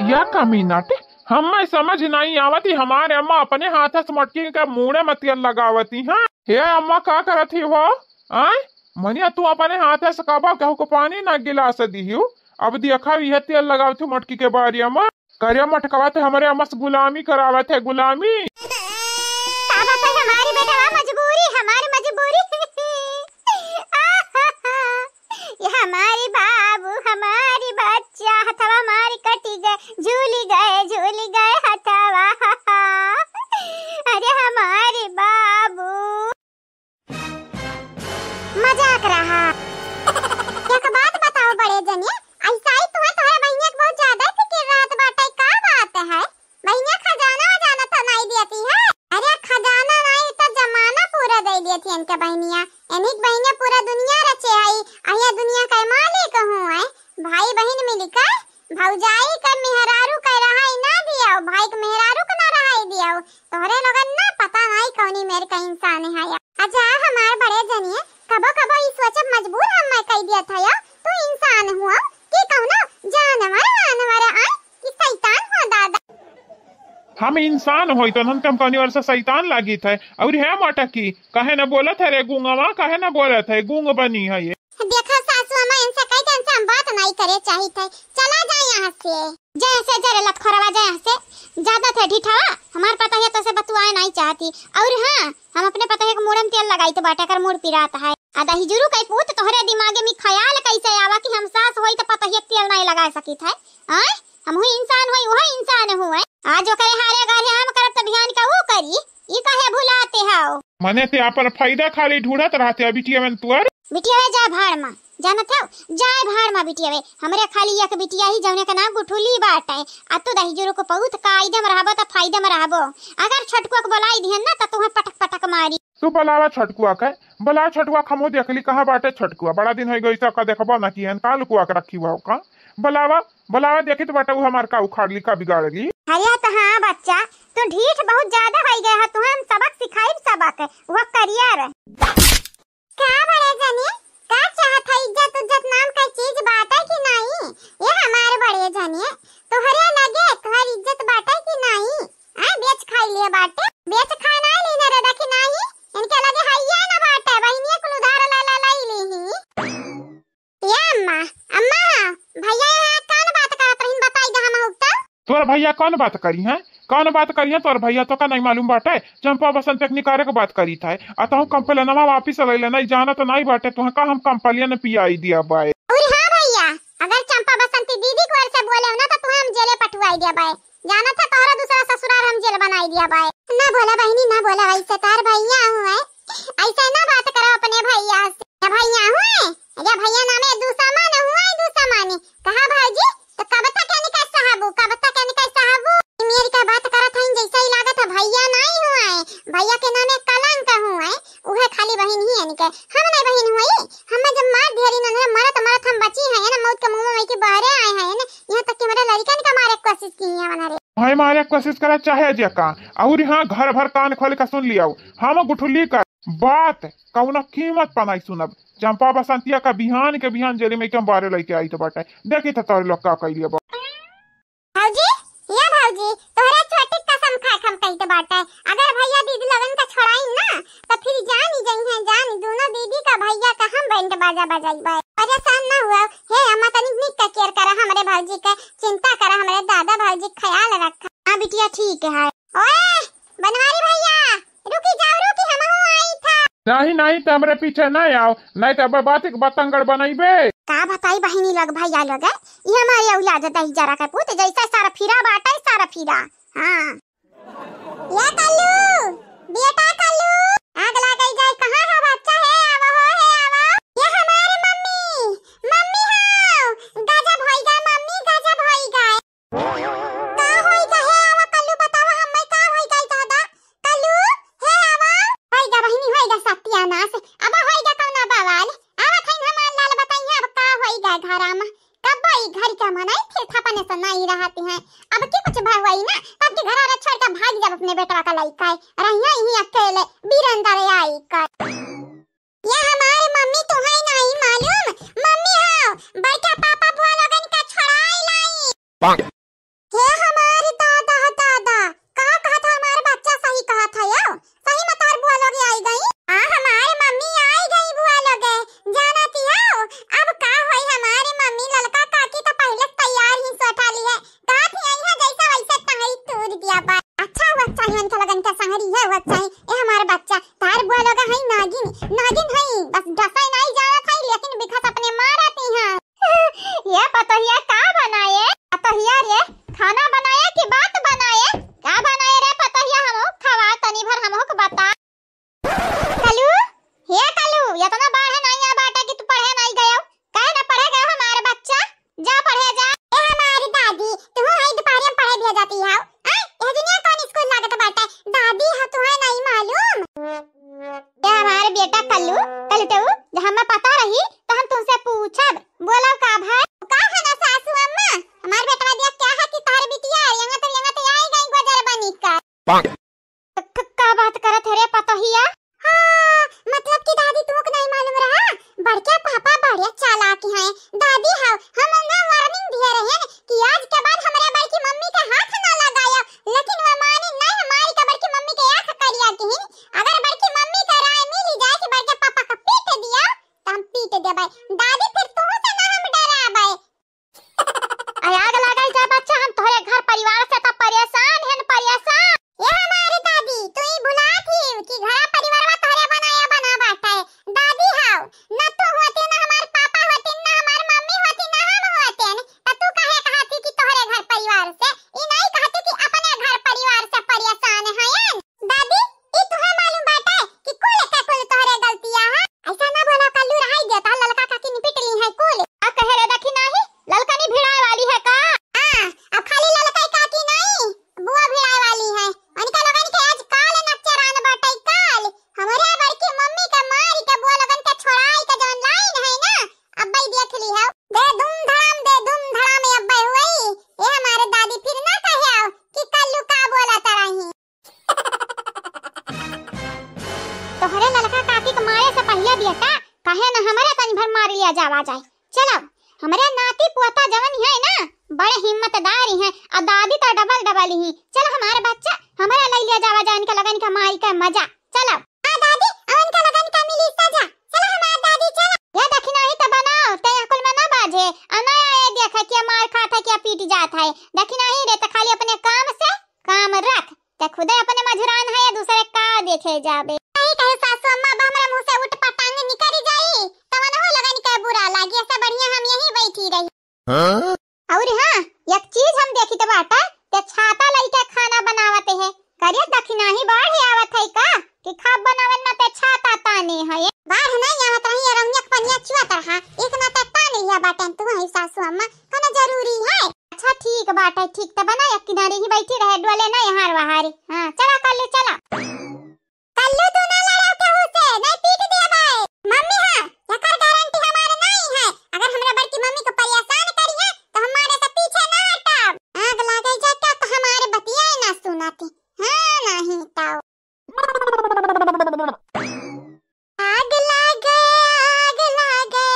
या कमीनट, हमें समझ नहीं आवत ही, हमारे अम्मा अपने हाथ से मटकी के मूड़े में तेल लगावती हैं। हे अम्मा, का करत ही हो? आय, मनिया, तू अपने हाथ से कबा केहू को पानी ना गिलास दिहू, अब देखा यह तेल लगावत ही मटकी के बारी अम्मा। करे मटकवा ते हमरे अम्मा से गुलामी करावत है, गुलामी। का बताई हमारी बेटवा मजबूरी, हमारी मजबूरी। ये हमारी बाबू, हमारी बच्चा, हथवा हमारी कटी गए, झूली गए, झूली गए हथवा। अरे हमारी बाबू। मजाक रहा। एक बात बताओ बड़े जनिया, ऐसा ही तुम्हें तुम्हारे बहिनिया के बहुत ज्यादा फिकिर रहत बाटे, का बात है? बहिनिया खजाना वजाना तो नहीं देती है? अरे खजाना नहीं तो जमाना पूरा दे देती इनके बहिनिया। इन्हीं के बहिनिया पूरा दुनिया रचे आई, अहिया दुनिया का मालिक हूँ है। भाई बहिन मिलकर भौजाई के मेहरारू के रहाई ना दियाओ, भाई के मेहरारू के ना रहाई दियाओ। तोहरे लोगन ना पता नहीं कौनी मेर का इंसान है। अच्छा हमार बड़े जनिए, कबो कबो ई सोचे मजबूर हम मैं कह दिया था या, तू इंसान हुआ कि कौनो जानवर वानवर आए कि शैतान हो दादा। हम इंसान होई तो हम कौनी वर्ष शैतान लागित है। और है मोटकी, काहे न बोलत है रे गूंगवा, काहे न बोलत है, गूंग बनी है ये। देखा सासू अम्मा, इनसे कह दे, इनसे हम बात नहीं करे चाहित है। चला जाए यहाँ से। जय से जरे लतखोरवा, जय से। ज्यादा थे ढिठावा, हमार पतोहिया तो से बतुआए नहीं चाहती। और हाँ, हम अपने पतोहिया के मूड़े में तेल लगाई तो बाटे कर मूड़ पिरात है। आ दहिजरू कई पूत, तोहरे दिमागे में ख्याल कैसे आवा कि हम सास होई तो पतोहिया के तेल नहीं लगा सकित है? आय, हम हुई इंसान होई, वह इंसान हुए। आज ओकरे हारे गारे हम करब तो बिहान का वो करी, ई काहे भुलाते हो? मने ते आपन फायदा खाली ढूंढत रहते हो बिटिया मन तुअर। बिटिया वे जा भाड़ मा, जानत हो, जाए भाड़ मा बिटिया वे। हमरे खाली एक बिटिया ही जौने का नाम गुठुली बाटे। आ तू दहिजरू को बहुत कायदे में रहबो त फायदे में रहबो। अगर छोटकुआ के बोलाई दिहन ना त तुहे पटक पटक मारी। तू बुलावा छोटकुआ के, बुलावा छोटकुआ के, हमहू देख ली कहाँ बाटे छोटकुआ। बड़ा दिन हो गई तो का देखबो ना किहन, काल कुआ के रखी हुआ का। बुलावा, बुलावा, देखी तो बाटे उ हमार का उखाड़ ली, का बिगाड़ ली। अरे तो हाँ बच्चा, तू ढीठ बहुत ज्यादा हो गया है, तुहे हम सबक सिखाई सबक, वह करियर। का बड़े जने, का चाहत है? इज्जत उज्जत नाम का चीज बाटे कि नहीं? ये हमारे बड़े जने, तोहरे लगे तोहर इज्जत बाटे कि नहीं? हाँ, बेच खाई लिए बाटे, बेच खाए ना लीने रे, देखी नहीं, इनके लगे हैया ना बाटे, बहिनिया कुल उधार ला ला लाई ली ही। ये अम्मा, अम्मा, भैया यहाँ कौन बात करत रहीन, बताई दे हम तो। तोर भैया कौन बात करी हैं? कौन बात करी हैं तोर भैया? तो का नहीं मालूम बाटे? चंपा बसंत एक निकारे के बात करी था। आ तहु कंप्लेनवा वापिस ले लेना, जानत नहीं बाटे, तुहे का हम कंप्लेन पियाई दिया बाय। और हाँ भैया, अगर चंपा बसंती दीदी को ओर से बोले हो ना तो तुहे हम जेले पठवाई दिया बाय। जानत है तोहरा दूसरा ससुराल हम जेल बनाई दिया बाय। ना बोला बहिनी, ना बोला, ऐसे तार भैया हुए, ऐसे ना बात करो अपने भैया से। या भैया हुए, या भैया नामे दुश्मन हुए, दुश्मन। कहा भौजी, तो कब तक इनका सहबू, कब तक इनका सहबू? मेरी का बात करत हईन, जैसे ही लागत है भैया नहीं हुए, भैया के नामे कलंक हुए, उहे खाली बहिन ही इनके। हम नहीं बहिन हुई, हम जब मार दिहरी नन्हे मरत मरत हम बची हैं ना, मौत के मुंह में की बहरे आए हैं ना, यहाँ तक कि हमारे लड़कन का मारे कोशिश की है मना रे। भाई मारे कोशिश करा चाहे जे का, और हाँ घर भर कान खोल के सुन लियाओ, हम गुठली का बात कौनो कीमत पर नहीं सुनब। चंपा बसंतिया का बिहान के बिहान जेल में के हम बारे लेके आई तो बाटे। देखी तो तोरे लोग का कैलिए बा। भौजी, ये भौजी, तोहरे छोटी कसम खा के हम कही तो बाटे। अगर भैया दीदी लगन का छोड़ाई ना, तो फिर जानी जई हैं, जानी दोनों दीदी का भैया का हम बैंड बाजा बजाई बा। परेशान ना हुआ, हे अम्मा तनिक निक का केयर करा हमरे भौजी का, चिंता करा हमरे दादा भौजी का ख्याल रखा। हाँ बिटिया ठीक है। ओए, बनवारी भैया, रुकी जाओ, रुकी, हमहू आई था। नहीं, नहीं, तो हमरे पीछे नहीं आओ, नहीं तो अब बात एक बतंगड़ बनइबे। का बताई बहिनी लग भैया लग, ये हमारे औलाद दही जरा के पूत जैसा सारा फिरा बाटे, सारा फिरा। हाँ। या कल्लू, बेटा कल्लू, आग लागे जाए, कहाँ है बच्चा? हे आवा हो, हे आवा। ये हमारे मम्मी, मम्मी हो, गजब होइगा मम्मी, गजब होइगा। का होइगा हे आवा कल्लू, बतावा हम्मे का होइगा ई दादा? कल्लू, हे आवा। होइगा बहिनी, होइगा सत्यानाश। अब होइगा कौना बवाल? का घरा में। कब ई घर के मनई फिर थपने से नहीं रहती हैं। अब की कुछ भय हुई ना, तब की घर वाला छोड़ के भाग जाब अपने बेटवा का लइका है। रहिया यहीं अकेले, बीरन दरे आई कर। ये हमारी मम्मी तुम्हें नहीं मालूम? मम्मी हो, बड़का पापा बुआ लोगन का छोड़ाई लाई। हे हमार दादा, दादा, का कहत है हमार बच्चा? सही कहत है यो, सही में तोहर बुआ लोग आई गई। आ, हमार मम्मी आई गई बुआ लोग, जानती हो, अब का होई हमारी मम्मी, ललका काकी तो पहले से तैयार ही सोटा ली है, कहत ही आई है जैसा वैसे टंगरी तूर दिया बा। अच्छा हुआ चाहिए उनके लगन के संगरी है हुआ चाहिए, ए हमार बच्चा, तार बुआ लोग है नागिन, नागिन है, बस डसाई नहीं जानत है, लेकिन बिखस अपने मारती हैं। ये पतोहिया का बनाए? पतोहिया रे, खाना बनाए कि बात बनाए? का बनाए रे पतोहिया? हमहू खवा तनी भर, हमहू के बता। कलू, हे कलू, इतना बाढ़ है नहीं आ बाटे कि तू पढ़े नहीं गयो। काहे ना पढ़े गयो हमारे बच्चा? जा पढ़े जा। ए हमारी दादी, तू है दोपहर में पढ़े भेजती हो? आय, यह दुनिया कौन स्कूल लागत बाटे? दादी हो, तू है नहीं मालूम? ए हमारे बेटा कल्लू, कल्लू तेऊ, जब हमें पता रही तो हम तुमसे पूछब। बोलो का भाई? का है ना सासू अम्मा, हमार बेटवा दिया क्या है कि तोहर बिटिया यंगत यंगत आई गई गोजर बनी का। क-, का बात करत है रे पतोहिया? हाँ, मतलब कि दादी तुमको नहीं मालूम रहा, बड़के पापा बड़े चालाक हैं। दादी हो, हम उन्हें warning दिए रहे कि आज के बाद हमरे बड़की मम्मी के हाथ ना लगाया, लेकिन वो मानी नहीं, मारी के बड़की मम्मी के आँख करिया किहिन। अगर बड़की मम्मी के राय मिली जाए कि बड़के पापा का पीट दिया, तो हम पीट देबै। दादी फिर तुहू से ना हम डराबै। आय आग लागल जा बच्चा, हम तोहरे घर परिवार से तो परेशान हन, परेशान। ए हमारी दादी, तू ई भुलात ही कि घरा परिवारवा तोहरे बनाया बना बाटे। दादी हाव, न तू होती, न हमार पापा होती, न हमार मम्मी होती, न हम होतेन, त तू काहे कहती कि तोहरे घर परिवार से? ई नहीं कहती कि अपने घर परिवार से परेशान हयन। दादी, ई तुहे मालूम बाटे कि कुल के कुल तोहरे गलतिया है? ऐसा ना बोला कल्लू, रहाई दे, तोहर ललका काकी निपिट ली है कुल। आ कहे रे देखी नाही, ललका नहीं भिड़ाए वाली है का? हाँ, अब खाली ललका काकी नहीं, बुआ भिड़ाए वाली है। उनका लोगन के आज काल नचरान बाटे काल। हमरे बड़की मम्मी के मारी के बुआ लोगन के छोड़ाई के जौन लाइन है ना, अब्बे देख ली है। दे धूम धड़ाम, दे धूम धड़ाम अब्बे हुई। ए हमारे दादी फिर ना कहे आओ कि कल्लू का बोला तरही। तोहरे ललका काकी के मारे से पहिले बेटा, काहे न हमरे तनी भर मार लिया जावा जाए। चलो, हमरे नाती पोता जवन है ना, बड़े हिम्मतदार ही हैं, आ दादी तो डबल डबल ही। चलो हमारे बच्चा, हमरे ले लिया जावा जाए, इनके लगन के माई के मजा। चलो। हाँ दादी, अब इनके लगन के मिली सजा। चलो हमारे दादी, चलो। ये देखी नाही तो बनाओ, ते अकुल में ना बाजे, आ ना आए देखे कि मार खात है, कि पीट जात है। देखी नाही रे, तो खाली अपने काम से काम रख। ते खुदे अपने मझुरान है या दूसरे का देखे जाबे? सही कहे सासू अम्मा, अब हमरा मुंह से उठ पटांग निकल जाई, तवन हो लगन के बुरा लागी, ऐसे बढ़िया हम यहीं बैठी रही। हाँ? और हाँ, एक चीज हम देखी तो बाटा, ते छाता लइके खाना बनावत है। करे दखिनाही बाढ़ आवत है का? कि खाब बनावन ना ते छाता ताने है। बाढ़ नहीं आवत रही, ये रउनिया के पनिया चुआ तरहा, एक ना ते ताने लिया बाटन तू है सासू अम्मा, कौनो जरूरी है? अच्छा ठीक बाटे, ठीक त बना, एक किनारे ही बैठी रहे, डोले ना यहाँ वहारी। हाँ, चला कल्लू, चला। कल्लू, तू ना लड़ाओ केहू से, नहीं पीट दिया भाई। मम्मी, हाँ, एकर गारंटी हमारे नहीं है। अगर हमरा बड़की मम्मी को परेशान करी है, तो हमारे से पीछे ना हटब। आग लागे जाता तो हमारे बतिया ना सुनाती। हाँ, नहीं तो। आग लागे, आग लागे,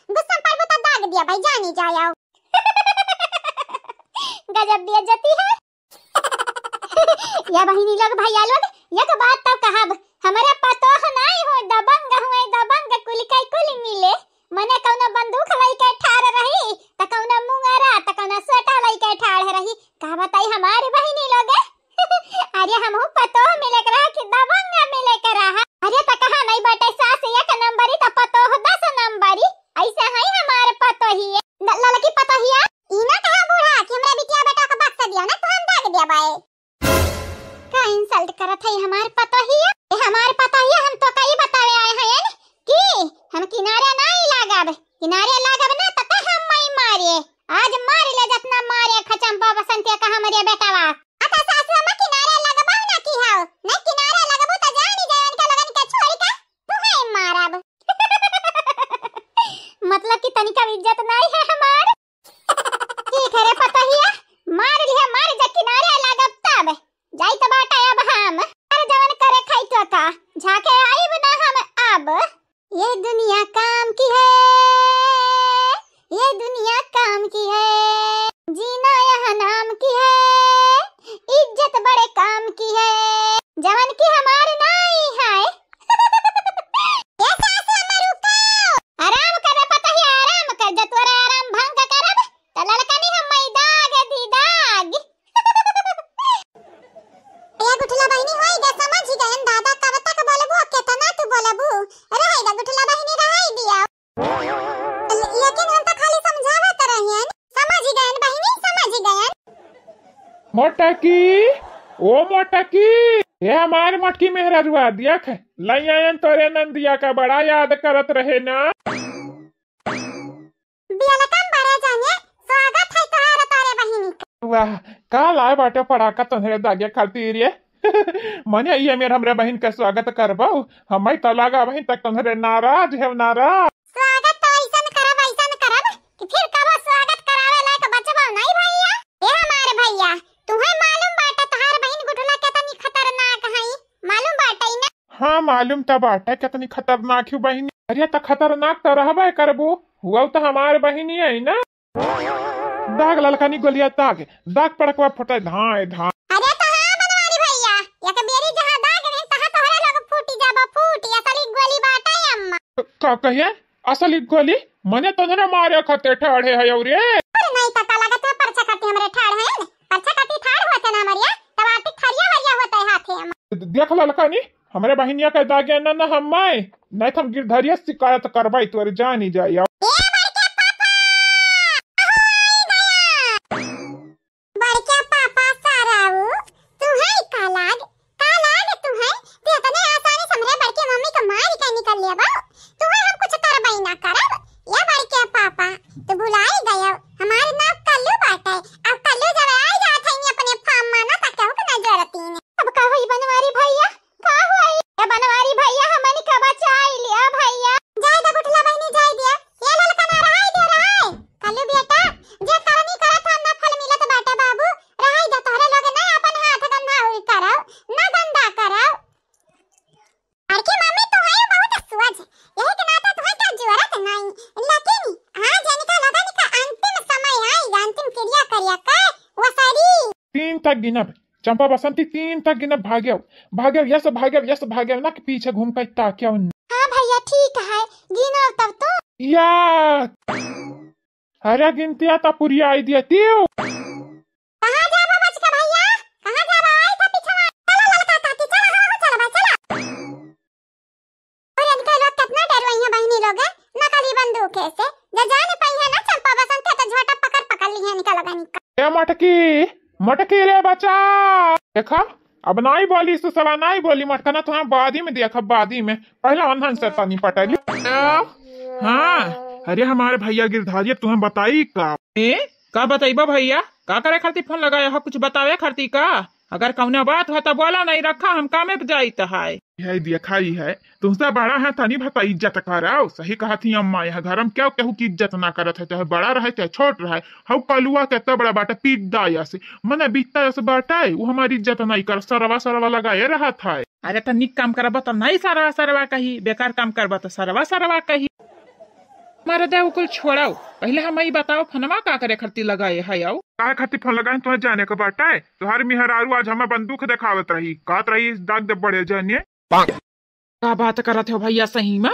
गुस्सा में पड़बू त दाग दिया भाई, जानी जाए आओ। गजब बेइज्जती है। या बहिनी लोग, भैया लोग, एक बात तो कहब, हमरे पतोह नाई हो, दबंग हुए, दबंग, कुल के कुल मिले। मने कौनो बंदूक लइके ठाड़ रही, त कौनो मुंगरा, त कौनो सोटा लइके ठाड़ रही। का बताई हमारी बहिनी लोग। अरे हमहू पतोह मिले के रहा कि दबंग मिले के रहा। अरे त कहा नहीं बाटे, सास एक नंबरी त पतोह दस नंबरी। ऐसे है हमारे पतोहिए। ल-, ललकी पतोहिया, ई ना कहा बूढ़ा कि हमरा बिटिया बेटा के बक्सा दिया ना, तो हम दाग दिया बाए। का insult करत है हमार पतोहिया? ए हमार पतोहिया, हम तो कई बतावे आए हैं कि हम किनारे नहीं लागब, किनारे लागब ना त ते हम मई मारे। आज मार ले जतना मारे खचम्पा बसंतिया का हमरे बेटवा। अता सासु अम्मा किनारे लगबा ना की हो, नहीं किनारे लगबू त जानी जाए उनके लगन के छोड़ के तू है मारब। मतलब कि तनिका इज्जत नहीं है हमार। ठीक है रे पतोहिया, मार लिहे, मार, जब किनारे लागब तब। जाइत बाटे अब हम। अरे जवन करे खाई तो का, झाके आइब ना हम अब। ये दुनिया काम की है, ये दुनिया काम की है, जीना यहाँ नाम की है, इज्जत बड़े काम की है, जवन की हमार नाई है। ए सास अम्मा रुको। आराम कर पतोहिया, आराम कर, जब तोरे आराम भंग करब, त ललकनी हम मई दाग दी दाग। ए गुठला बहिनी होई गे, समझ गयन दादा, कब तक बोलबू, केतना तू बोलबू? रहे गे गुठला बहिनी, रहे दिया। ले-, लेकिन हम तो खाली समझावत रहियन, समझ गयन बहिनी, समझ गयन। मोटकी, ओ मोटकी, ए हमार मोटकी मेहररुआ, देख, लई आयन तोरे नंदिया का, बड़ा याद करत रहे ना। Welcome बड़े जाने, स्वागत है तोहार तोरे बहिनी का। वाह, का लाए बाटे पड़ाका तोहरे दागे खातिर रे? मने ये मेर हमरे बहिन का स्वागत करबो, हमई तो लगा बहिन तक तोहरे नाराज है, नाराज। स्वागत तो ऐसन करब, ऐसन करब कि फिर कबो स्वागत करावे लायक बचबो नहीं भैया। ए हमार भैया, तुम्हें मालूम बाटे तोहार बहिन गुठला केतनी खतरनाक है, मालूम बाटे ना? हाँ, मालूम त बाटे केतनी खतरनाक है बहिनी। अरे त खतरनाक त रहबे करबू, हुआ त हमार बहिनी है ना। दाग ललकनी गोलिया दाग, दाग पड़कवा फटे धाए धाए। अरे त हाँ बनवारी भैया, एक बेरी जहाँ दाग रहे तहाँ तोहरे लोग फूटी जाबो फूटी, असली गोली बाटे अम्मा। का कहिए? असली गोली? मने तोहरे मारे खते ठाढ़े है औरे। अरे नहीं त का लागत है, परछा खाती हमरे ठाढ़ है, परछा खाती ठाढ़ होते ना मरिया, तब आर्थिक थरिया वरिया होते हाथे अम्मा। देख ललकनी, हमरे बहिनिया के दागे न, न हम माए, नहीं तो हम गिरधरिया शिकायत करवाई तोरे जानी जाई। ए बड़के पापा, अहो आई गया। बड़के पापा साराऊ, तू है का लाग, का लाग तू है? तू इतने आसानी से हमरे बड़के मम्मी के मार के निकल लेबो, तू है हम कुछ करबई ना करब। ए बड़के पापा, तू भुलाई गयो, हमार नाम कल्लू बाटे। अब कल्लू जब आई जात है अपने फार्म में ना, त केहू के ना जरूरत ही नहीं। अब का होई बनवारी भैया? का होई? ए बनवारी भैया, हमनी का बचाई लिया भैया। जाए दे गुठला बहिनी, जाए दिया। ये ललका ना रहाई दे, रहाई। कल्लू बेटा, जे करनी करत हम ना फल मिलत बाटे बाबू। रहाई दे, तोहरे लोग ना अपन हाथ गंदा उल करौ, ना गंदा करौ। अरे मम्मी, तू है बहुत सोझ, यही के नाता तू है का जरूरत नहीं। लेकिन आज इनका लगन का अंतिम समय आई, अंतिम क्रिया करिया का वसरी। तीन तक गिनब, चंपा बसंती, तीन तक गिनब, भाग्यव, भाग्यव, यस भाग्यव, यस भाग्यव, ना कि पीछे घूम के ताक्यव न। हाँ भैया, ठीक है, गिनो तब तो। या, अरे गिनतिया त पुरिया आई दिया तीव। कहाँ जाबा बच के भैया? कहाँ जाबा? आई था पीछवा। चला ललका काकी, चला, हाँ, हाँ, चला भाई, चला। और इनके लोग कितना डरवई हैं बहिनी लोग, नकली बंदूक है से। जे जाने पाई है ना चंपा बसंत है तो झोटा पकड़ पकड़ ली है इनका लगा निका। ए मटकी, मटकी रे बचा। देखा, अब नाई बोली सुसवा, नाई बोली मटका ना, तो हम बादी में देखा, बादी में। पहला उन्हन से तनी पटली। हाँ, अरे हमारे भैया गिरधारिया तुम्हें बताई का? ए, का बतइबा भैया? का करे खातिर फोन लगाया हो? कुछ बतावे खातिर का? अगर कौनो बात हो तो बोला, नहीं रखा, हम कामे पे जाइत है। यही देखा ही है, तुमसे बड़ा है तनी भता इज्जत कराओ। सही कहा थी अम्मा, यह घर में क्यों केहू की इज्जत ना करत है, चाहे बड़ा रहे चाहे छोट रहे। हऊ कलुआ के तो बड़ा बाटे पीट दाया से, मने बीता से बाटे, वो हमारी इज्जत नहीं कर, सरवा सरवा लगाए रहा था। अरे तो निक काम करबा तो नहीं सरवा सरवा कही, बेकार काम करबा तो सरवा सरवा कही। मरदे, उ कुल छोड़ाओ, पहिले हम ई बताओ, फोनमा का करे खातिर लगाए है? आओ, काहे खातिर फोन लगाए, तोहे जाने के बाटे? तोहार मेहरारू आज हमें बंदूक देखावत रही, कहत रही, "दाग दे बड़े जानिए।" का बात करत हो भैया, सही में?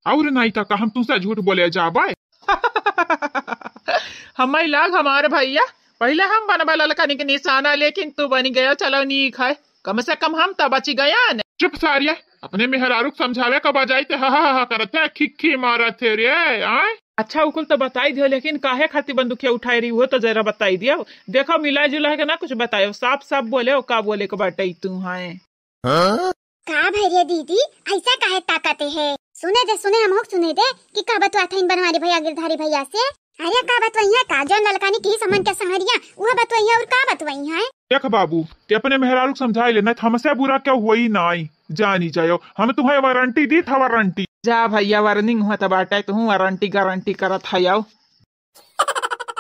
और नहीं तो का, हम तुमसे झूठ बोले जाबे? हमें लाग हमारे भैया, पहिले हम बनबे ललकनी के निशाना, लेकिन तू बन गयो। चलो नीक है, कम से कम हम तो बची गया न। चुप सारिया, अपने मेहरारू के समझावे का बजाय ते हा हा हा हा करत है, खिखी मारत है रे, आय? अच्छा, उ कुल तो बताई दियो, लेकिन काहे खातिर बंदूकिया उठाए रही, वो तो जरा बताई दियो। देखो, मिला जुला के ना कुछ बतायो, साफ साफ बोले, का बोले के बाटे तू है। हाँ? का भैया दीदी, ऐसा काहे ताकते है? सुने दे, सुने, हमहू के सुने दे कि का बतुआ था इन बनवारी भैया, गिरधारी भैया से। अरे का बतवइया का, जौन ललकानी की समन के संगरिया, उह बतवइया और का बतवइया है? देख बाबू, ते अपने मेहरारू के समझाई ले, नहीं तो हमसे बुरा क्यों होई नाई, जानी जायो, हम तुम्हें वारंटी दी था, वारंटी। जा भैया, वार्निंग हुआ था बाटे, तू वारंटी गारंटी करत है आओ।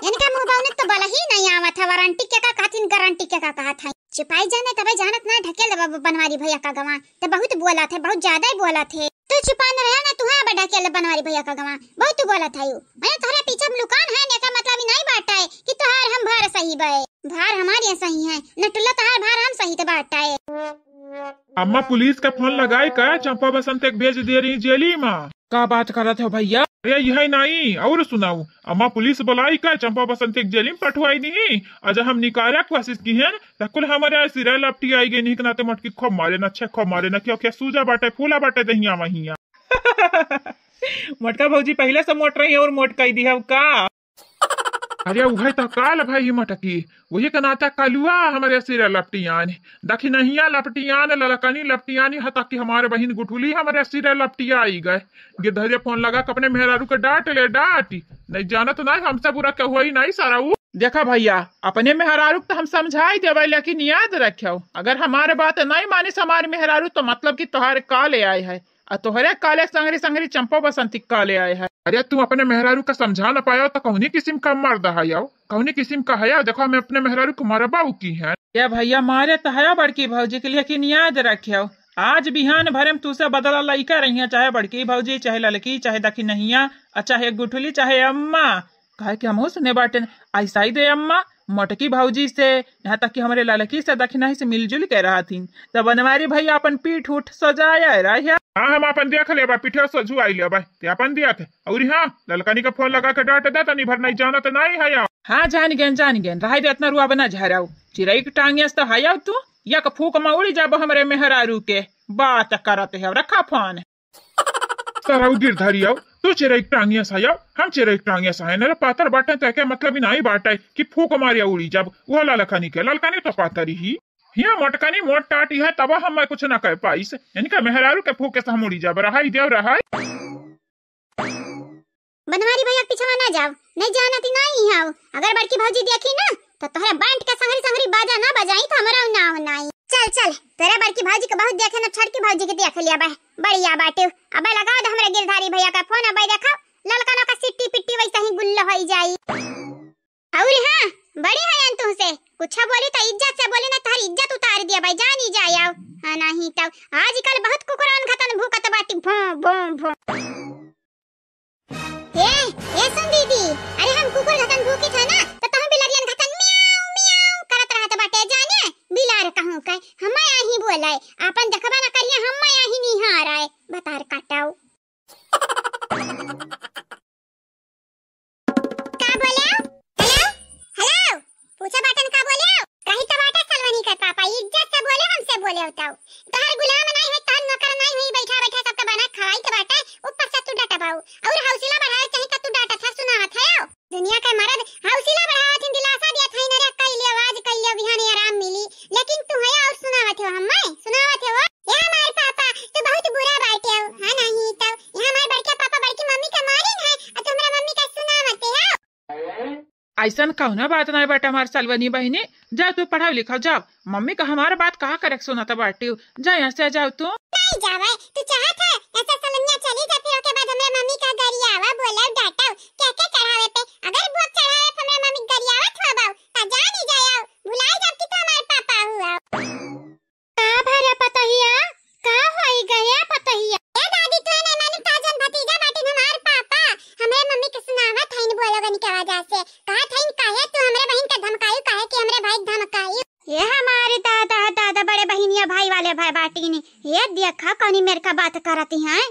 इनका मुंह बावने तो बोला ही नहीं आवत है, वारंटी के का कहथिन, गारंटी के का कहत है। छिपाई जाने तबे जानत ना, ढकेल दे बाबू बनवारी भैया का गवा, तो बहुत बोलत है, बहुत ज्यादा ही बोलत है। तू चुपा न रहे ना, तुहे अब ढकेल दे बनवारी भैया का गवा, बहुत तू बोलत है। मैं तोहरे पीछे हम लुकान है, एकर मतलब ही नहीं बाटे कि तोहार हम भार सही बे, भार हमारे सही है, नटुल्ला तोहार भार हम सही तो बाटे। अम्मा पुलिस का फोन लगाई का, चंपा बसंत एक भेज दे रही जेली में। का बात करत हो भैया? अरे यही नहीं, और सुनाऊ, अम्मा पुलिस बुलाई का, चंपा बसंत एक जेली में पठवाई नहीं। अजा हम निकारा कोशिश की हैं, त कुल हमारे सिरा लपटी आई गई, नहीं के नाते मटकी खूब मारे ना, छे खूब मारे ना, क्यों क्या सूजा बाटे, फूला बाटे दहिया वहिया। मोटका भौजी पहले से मोट रही और मोट कई दी है का? अरे उहे तो काल भाई ही मटकी, वही के नाता कलुआ हमरे सिरे लपटियान, दखिनहिया लपटियान, ललकनी लपटियानी, हता कि हमारे बहिन गुठुली हमरे सिरे लपटिया आई गए। गिरधरिया फोन लगा के अपने मेहरारू के डांट ले, डांट, नहीं जानत नहीं, हमसे बुरा केहू ही नहीं सारा ऊ। देखा भैया, अपने मेहरारू के तो हम समझाई देबे, लेकिन याद रखियो, अगर हमारे बात नहीं मानिस हमारे मेहरारू, तो मतलब कि तोहार काले आए है। आ तोहरे काले संगरी संगरी चंपो बसंती काले आए है। अरे, तू अपने मेहरारू का समझा न पायो तो कौनी किस्म का मर्द है आओ, कौनी किस्म का है आओ? देखो, हमें अपने मेहरारू को मारा बाऊ की है। ये भैया, मारे तो है बड़की भौजी के, लेकिन याद रखियो, आज बिहान भरे में तू से बदला लइका रही है, चाहे बड़की भौजी, चाहे ललकी, चाहे दखिनहिया, आ चाहे गुठली, चाहे अम्मा। काहे कि हमहू सुने बाटेन, ऐसा ही दे अम्मा, मोटकी भौजी से, यहाँ तक कि हमरे ललकी से दखिनही से मिलजुल के रहथिन। तो बनवारी भैया अपन पीठ उठ सजाया रहे। हाँ, हम अपन देख लेबा, पीठे सजू आई लेबा, ते अपन देख। और हाँ, ललकनी का फोन लगा के डांट दे, तनी भर नहीं जानत नहीं है यार। हाँ, जान गेन, जान गेन, रहे दे, इतना रुआ बना झराऊ। चिरई के टांगिया से तो है तू, या के फूक में उड़ी जाबो हमरे मेहरारू के। बात करत है, रखा फोन। सरऊ गिरधरी आओ, तू चिरई टांगिया सा आओ, हम चिरई टांगिया सा है, नरे पातर बाटे तो क्या मतलब ही नहीं बाटे कि फूक मारिया उड़ी जब वो ललकनी के, ललकनी तो पातरी ही। हिया मोटकनी मोट टाटी है, तब हम कुछ ना कह पाइस। इनका मेहरारू के फूके से हम उड़ी जब, रहाई देव रहाई। बनवारी भैया के पीछवा ना जाओ, नहीं जानत ही नहीं आओ। अगर बड़की भौजी देखी ना, तो तोहरे बैंड के संगरी संगरी बाजा ना बजाई, तो हमरा ना हो नाई। चल, चल, तोरे बड़की भौजी के बहुत देखे ना, छोटकी भौजी के देख लिया बे, बढ़िया बाटे। अबे लगा दे हमरे गिरधारी भैया का फोन, अबे देखो, ललकनो का सिट्टी पिट्टी वैसे ही गुल्ल होई जाई। और हाँ, बड़ी हयन तुमसे, कुछ बोली तो इज्जत से बोली, ना तोहरी इज्जत उतार दिया भाई, जानी जाए आओ। हाँ, नहीं तो आजकल बहुत कुकुरन घतन भूकत बाटी, भों, भों, भों। ए, ए सुन दीदी, अरे हम कुकुर घतन भूकी था ना, तो तुम बिलरियन घतन म्याऊ, म्याऊ करत रहत बाटे, जाने, बिलार कहूँ के, हम यही बोले, आपन देखबा ना करिए, हम यही निहार आए, बतार काटाओ। का बोले? हेलो? हेलो? पूछा बाटन का बोले? कही तो बाटा सलवनी कर पापा, इज्जत से बोले, हमसे बोले होता। तोहर गुलाम नहीं है, तोहर नौकर नहीं हुई, बैठा बैठा सबके बना खवाई तो बाटा, ऊपर से तू डटबाऊ। और हौसला बढ़ावे चाही तो तू डांटत है, सुनावत है। दुनिया के मर्द हौसला बढ़ावत हिन, दिलासा दिया था, नरे कई लियो, आज कई लियो, बिहाने आराम मिली। लेकिन तू है और सुनावत हो, हम मैं सुनावत हो। ए हमार पापा, तू बहुत बुरा बाटे हो, हाँ नहीं तो। ए हमार बड़के पापा बड़की मम्मी के मारिन है, और तू हमरा मम्मी के सुनावत हो। ऐसन कौनो बात नहीं बाटे हमार सलवनी बहिनी, जाओ तू पढ़ाओ लिखाओ, जाओ। मम्मी का हमार बात कहा करे के सुनत बाटे, जा यहाँ से, जाओ तू। नहीं जावे, तू चाहत है ऐसा सलनिया चली जा, फिर ओके बाद हमरा मम्मी का गरियावा, बोला, डांटा, क्या क्या चढ़ावे पे, अगर बोक चढ़ावे पे हमरा मम्मी गरियावत हो बाऊ, ता जानी जाओ, भुलाई जाओ कि तू हमार पापा हुआ। का भरे पतोहिया, का होई गया पतोहिया? ए दादी, तू ने मालूम का जौन भतीजा बाटिन हमार पापा, तनिक आवाज से कहत हईन, "काहे तू हमरे बहिन के धमकायू, काहे कि हमरे भाई के धमकायू?" ये हमारे दादा, दादा, बड़े बहिनिया भाई वाले भाई बाटी ने, ये देखा कौनी मेर का बात करती हैं।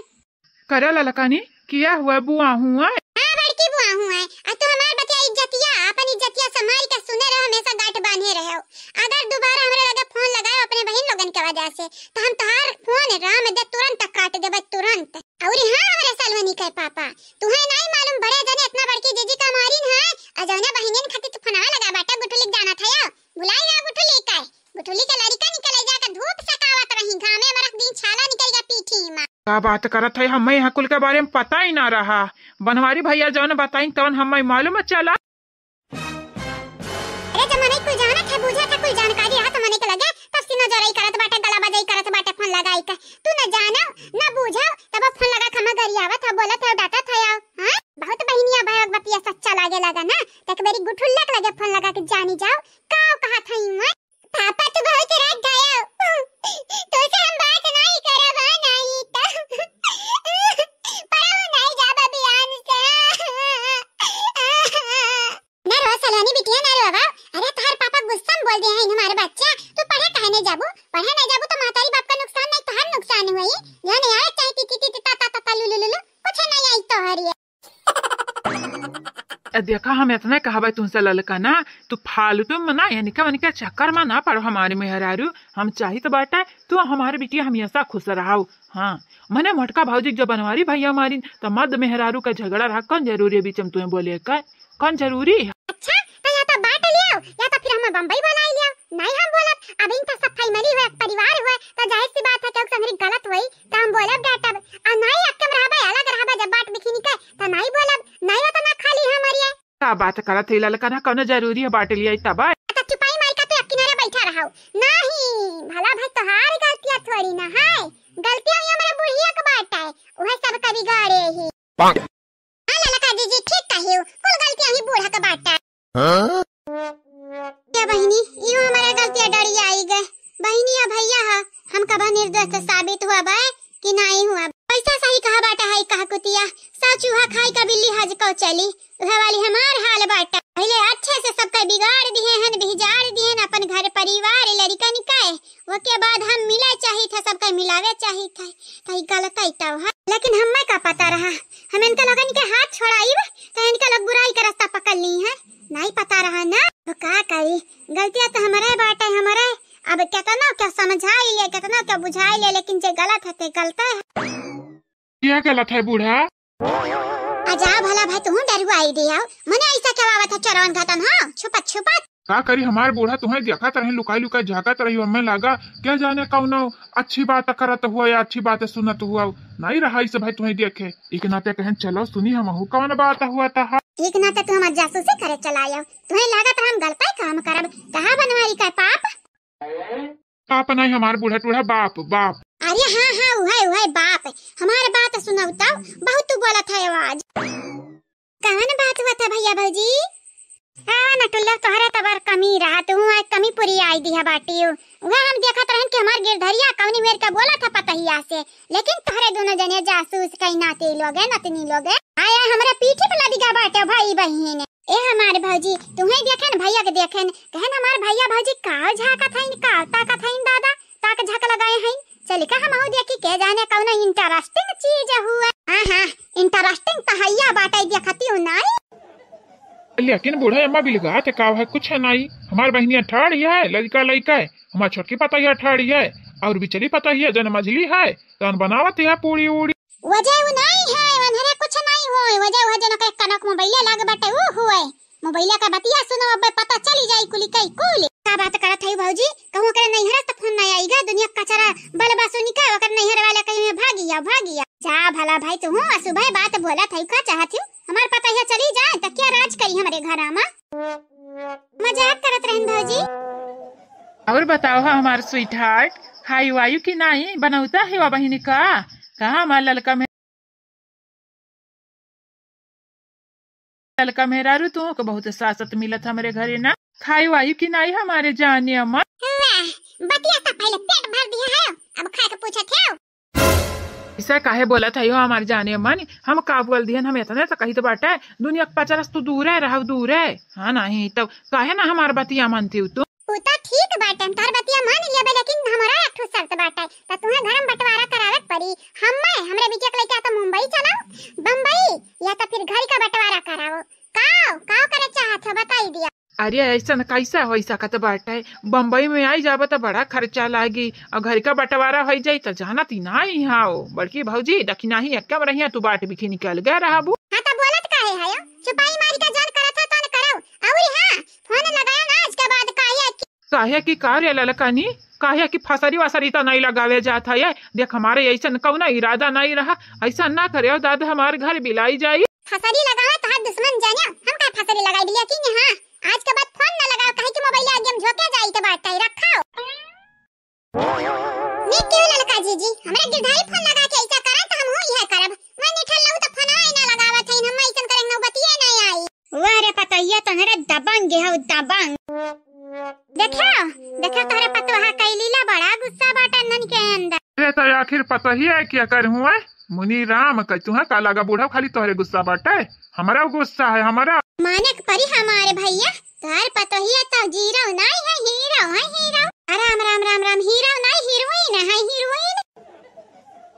करे ललकानी, किया हुआ बुआ हुआ? हाँ, बड़की बुआ हुआ है। आ तू हमार बतिया इज्जतिया, अपन इज्जतिया संभाल के सुने रहो, हमेशा गांठ बांधे रहो। अगर दोबारा हमरे लगे फोन लगाए अपने बहिन लोगन के वजह से, तो हम तोहार फोन राम दे तुरंत काट देबे, तुरंत। और हाँ, हमरे सलोनी के पापा, तुहे नहीं मालूम, बड़े जने इतना बड़की जीजी का मारिन है, और जौने बहिनियन खातिर तू फोनवा लगा बाटा, गुठुली के जाना था यो। बुलाई ना गुठुली के, गुठुली के लड़िका निकले जाके धूप सकावत रही, घामे में रख दी, छाला निकल गया पीठी में। का बात करत है, हमें यहाँ कुल के बारे में पता ही ना रहा। बनवारी भैया जौन बताइन तौन हमें मालूम चला। अरे जब मनई कुल जानत है, बूझत है, कुल जानकारी है, तो मनई के लगे तब सीना जोरई करत बाटे, गला बजाई करत बाटे, फोन लगाई के। तू न जानो, न बूझो, तब फोन लगा के हमें गरियावत है, बोलत है, डांटत है, आओ। हाँ? बहुत बहिनिया भाई बतिया सच्चा लागे लगा ना, तो एक बेरी गुठुल्ला के लगे फोन लगा के जानी जाओ, का कहा था मैं? पापा, तू बहुत रात गया, तो से हम बात नहीं करब, नहीं तो पढ़ो नहीं जाब बिहान से। ना रो सलोनी बिटिया, ना रो बाबा। अरे तोहर पापा गुस्सा में बोल दिया है हमारे बच्चा, तू पढ़े काहे नहीं जाबू? पढ़े नहीं जाबू तो महतारी बाप का नुकसान नहीं, तोहर नुकसान हुई। जो नहीं आवे चाहे ती ती ती ता ता ता ता लू लू लू लू, कुछ नहीं आई तोहर ये। ए, देखा, हम इतने कहबे तुमसे ललका ना, तू फालतू में ना, इनका उनके चक्कर में ना पड़ो हमारे मेहरारू। हम चाहित बाटे तू हमारे बिटिया हमेशा खुश रहो। हाँ, मने मोटका भौजी के जब बनवारी भैया मारिन, त मर्द मेहरारू का झगड़ा रहा, कौन जरूरी है बीच में तुम्हें बोले का? कौन जरूरी है? अच्छा, तो या तो बांट लियो, या तो फिर हमें बम्बई बुलाई लियो। नहीं हम बोलब, अब इनका सब family हुए, एक परिवार हुए, तो जाहिर सी बात है कि संगरी गलत हुई, तो हम बोलब डांटब। आ नहीं अक्कम रहबे, अलग रहबे, जब बांट बिखिनी के, तो नहीं बोलब, नहीं हो तो ना खाली हमारे। का बात करत है ललका ना, कौनो जरूरी है बांट लिया तब? तो चुपाई माई का तू एक किनारे बैठा रहो। नहीं, भला भाई तोहार गलतियाँ थोड़ी ना है, गलतियाँ ये हमारे बुढ़िया के बाटे, वह सब कभी गाड़े ही। हाँ, ललका जीजी, ठीक कहियो, कुल गलतियाँ ही बूढ़ा के बाटे। हाँ? ए बहिनी, इहो हमारे गलतिया डरिया आई गए। बहिनी या भैया हा, हम कबा निर्दोष साबित हुआ बा कि नहीं हुआ? पैसा सही कहा बाटा है, कहा कुतिया, सौ चूहा खाई का बिल्ली हज को चली, वह वाली हमार हाल बाटा। पहले अच्छे से सबका बिगाड़ दिए हन, बिजाड़ दिए हन, अपन घर परिवार लड़िकन के, ओके बाद हम मिले चाहित है, सबका मिलावे चाहित है, तो ई गलत है तब है। लेकिन हमें का पता रहा, हम इनका लोगन के हाथ छोड़ाइब, तो इनका लोग बुराई का रास्ता पकड़ ली है, नहीं पता रहा ना। तो का करी, गलतियाँ तो हमारे बाटे, हमारे। अब केतना के समझाई ले, केतना के बुझाई ले, लेकिन जे गलत है ते गलत है। क्या गलत है बूढ़ा? आ जाओ भला भाई, तुहूँ डरुआई दियाओ। मने ऐसा क्या आवत है चोरवन घातन, हाँ, छुपत छुपत। का करी हमार बूढ़ा, तुहैं देखत रही, लुकाई लुकाई झाँकत रही, हमें लागा क्या जाने कौनो अच्छी बात करत हुआ या अच्छी बात सुनत हुआ। नहीं रहा इस भाई तुहैं देखे, एक नाते कहन चलो सुनी हमहू कौन बात हुआ था। एक नाते तू हमार जासूसी करे चलायो, तुहैं लागत हम गलत काम करब, कहा बनवारी का पाप। बाप नहीं हमार बूढ़ा टूढ़ा, बाप, बाप। अरे हाँ, हाँ, उहै, उहै बाप। हमार बात सुनौ तौ, बहुत तू बोलत है आवाज। कवन बात हुआ था भैया भौजी? आवा न टुल्ला, तोहरे तबर कमी रहा, तू आज कमी पूरी आई दिया बाटियो। वह हम देखत रहन कि हमार गिरधरिया कवनी मेर का बोला था पतहिया से, लेकिन तोहरे दोनों जने जासूस कई नाती लोगे, नतनी लोगे। आया हमरे पीठी पे लदिगा बाटे भाई बहिन। ए हमार भौजी, तुहैं देखेन, भैया के देखेन, कहन हमार भैया भौजी का झाँकत हईन, का ताकत हईन दादा, ताक झाँक लगाए हईन। चली का हमहू देखी, के जाने कौनो interesting चीज हुए। हाँ, हाँ, interesting तो हइया बाटे, देखती हूँ नाई। लेकिन बूढ़ा अम्मा बिलगात का है, कुछ नाई। हमार बहिनिया ठाड़ी है, लड़का लड़का है, हमार छोटकी पतहिया ठाड़ी है, और बिचली पतहिया जन मझली है, तन बनावत है पूड़ी उड़ी। वजह उ नाई है, वनहरे कुछ नाई होय, वजह उ है जन के कनक मोबाइले लाग बाटे उ हुए। मोबाइले का बतिया सुनो, अबे पता चली जाई कुली कई कुली। का बात करत है भौजी? कहूँ ओकरे नैहर त फोन नाई आईगा, दुनिया कचरा बलबा सुनी का ओकर नैहर वाले कहीं भागिया, भागिया। जा भला भाई तू हूँ, सुबह बात बोलत है, का चाहत हूँ? हमार पतहिया चली जाए त क्या राज करी हमरे घरा मा? मजाक करत रहन भौजी। और बताओ, हाँ, हमार sweetheart, खाई वायु की नाई बनौता है वा बहिनी का? कहाँ हमार ललका में, ललका मेहरारू तू को बहुत सासत मिलत हमरे घरे ना। खाई वायु की नाई हमारे जाने अम्मा। वाह, बतिया सा पहले पेट भर दिया है, अब खाए के पूछत है। ऐसा काहे बोलत है हो हमार जाने मन? हम का बोल दिहन, हम इतने तो कहित बाटे, दुनिया के पचरस तू दूरे रहव, दूरे। हाँ, नहीं तब काहे ना हमार बतिया मानती हो तू? उ तो ठीक बाटे, हम तोहर बतिया मान लेबे, लेकिन हमरा एक ठो शर्त बाटे, त तुहे घर में बंटवारा करावे के पड़ी। हम्मे, हमरे बिटिया के लइके या तो मुंबई चलाओ, बम्बई, या तो फिर घर का बंटवारा कराओ। काव, काव करे चाहत हो, बताई दिया। अरे, ऐसन कैसा हो सकत बाटे? बम्बई में आई जाबे त बड़ा खर्चा लागी, और घर का बंटवारा हो जाई त जानत ही ना ही हाओ। बड़की भौजी, दखिनाही एक्के में रहिया, तू बाट बिखी निकल गए रहबू। हाँ, त बोलत काहे है? चुपाई मारी का जान करत है, तन करो। और हाँ, फोन लगाया ना आज के बाद, काहे कि काहे कि का रे ललकनी, काहे कि फसरी वसरी त नहीं लगावे जात है। देख, हमारे ऐसन कौनो इरादा नहीं रहा, ऐसा ना करे, दादा हमार घर बिलाई जाई। फसरी लगावे तहार दुश्मन जानियो, हम का फसरी लगाई बिलिया कि हाँ, आज के बाद फोन ना लगाओ, काहे कि मोबाइल आगे हम झोंके जाई त बात आई रखो। नी क्यों ललका जीजी, हमरा गिरधारी फोन लगा के ऐसा करत, हम हो यह करब। मैं निठल रहू त फोनवा ही ना लगावत है, हम ऐसन करें नौबतिये नहीं आई। वाह रे पतोहिया, तोहरे दबंग हो, दबंग। देखो, देखो तोहरे पतोहा कैलीला बड़ा गुस्सा बाटे नन के अंदर। अरे तो आखिर पतोहिया क्या कर हुआ? मुनी राम का तुहा का लगा बूढ़ा, खाली तोहरे गुस्सा बाटे, हमरा गुस्सा है, हमरा। माने के परी हमारे भैया, तोहर पतोहिया तो जीरो नहीं है, हीरो है, हीरो। राम, राम, राम, राम, हीरो नहीं, हीरोइन है, हीरोइन।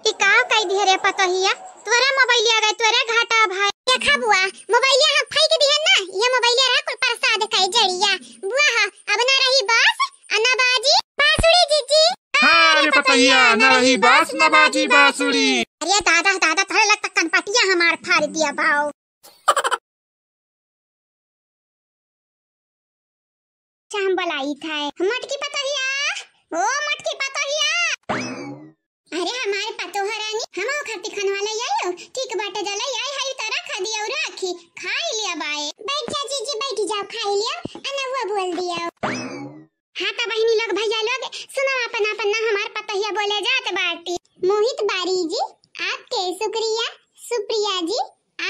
ई का कह दिहे रे पतोहिया, तोरे मोबाइलिया गए, तोरे घाटा भाई। देखा बुआ, मोबाइलिया हम फेंक दिहे ना, ये मोबाइलिया रहा कुल प्रसाद का जड़िया। बुआ हा, अब ना रही बास, आ ना बाजी बांसुरी जीजी। हाँ रे पतोहिया, ना रही बास, ना बाजी बांसुरी। अरे दादा, दादा, तोहरे लगता कनपटिया हमार फाड़ दिया बाओ। अच्छा, हम बोलाई था। मटकी पतोहिया, ओ मटकी पतोहिया। अरे हमारे पतोह रानी, हम खाती खनवा ले आयो। ठीक बाटे, जा ले आई है, तारा खा दिया और राखी खाई लिया बाए। बैठ जा जीजी, बैठ जाओ, खाई लिया। अनवा बोल दिया। हाँ तो बहिनी लोग, भैया लोग, सुनो, अपन अपन ना हमार पतोहिया बोले जात बाटी। मोहित बारी जी, आपके शुक्रिया। सुप्रिया जी,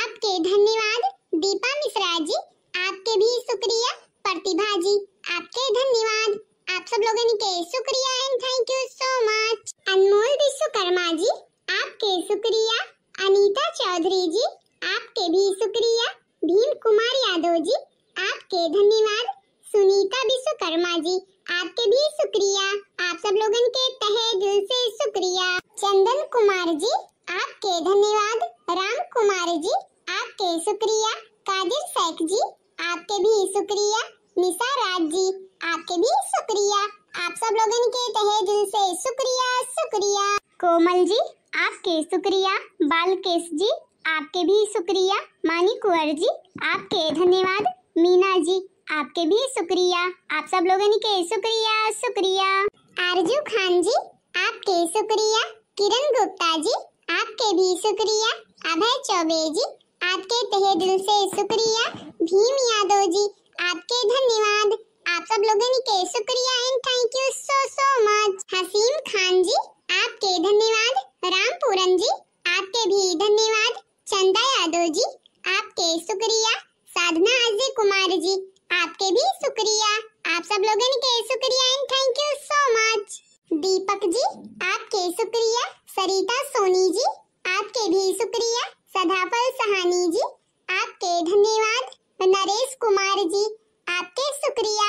आपके धन्यवाद। दीपा मिश्रा जी, आपके भी शुक्रिया। प्रतिभा जी, आपके धन्यवाद। आप सब लोगन के शुक्रिया and thank you so much। अनमोल विश्वकर्मा जी, आपके शुक्रिया। अनीता चौधरी जी, आपके भी शुक्रिया। भीम कुमार यादव जी, आपके धन्यवाद। सुनीता विश्वकर्मा जी, आपके भी शुक्रिया। आप सब लोगन के तहे दिल से शुक्रिया। चंदन कुमार जी, आपके धन्यवाद। राम कुमार जी, आपके शुक्रिया। कादिर शेख जी, आपके भी शुक्रिया। निशा राज जी, आपके भी शुक्रिया। आप सब लोगन के तहे दिल से शुक्रिया, शुक्रिया। कोमल जी, आपके शुक्रिया। बालकेश जी, आपके भी शुक्रिया। मानी कुंवर जी, आपके धन्यवाद। मीना जी, आपके भी शुक्रिया। आप सब लोगन के शुक्रिया, शुक्रिया। आरजू खान जी, आपके शुक्रिया। किरण गुप्ता जी, आपके भी शुक्रिया। अभय चौबे जी, आपके तहे दिल से शुक्रिया। भीम यादव जी, आपके धन्यवाद। आप सब लोगन के शुक्रिया and thank you so so much। हसीम खान जी, आपके धन्यवाद। रामपूरन जी, आपके भी धन्यवाद। चंदा यादव जी, आपके शुक्रिया। साधना अजय कुमार जी, आपके भी शुक्रिया। आप सब लोगन के शुक्रिया and thank you so much। दीपक जी, आपके शुक्रिया। सरिता सोनी जी, आपके भी शुक्रिया। सदाफल सहानी जी, आपके धन्यवाद। नरेश कुमार जी, आपके शुक्रिया।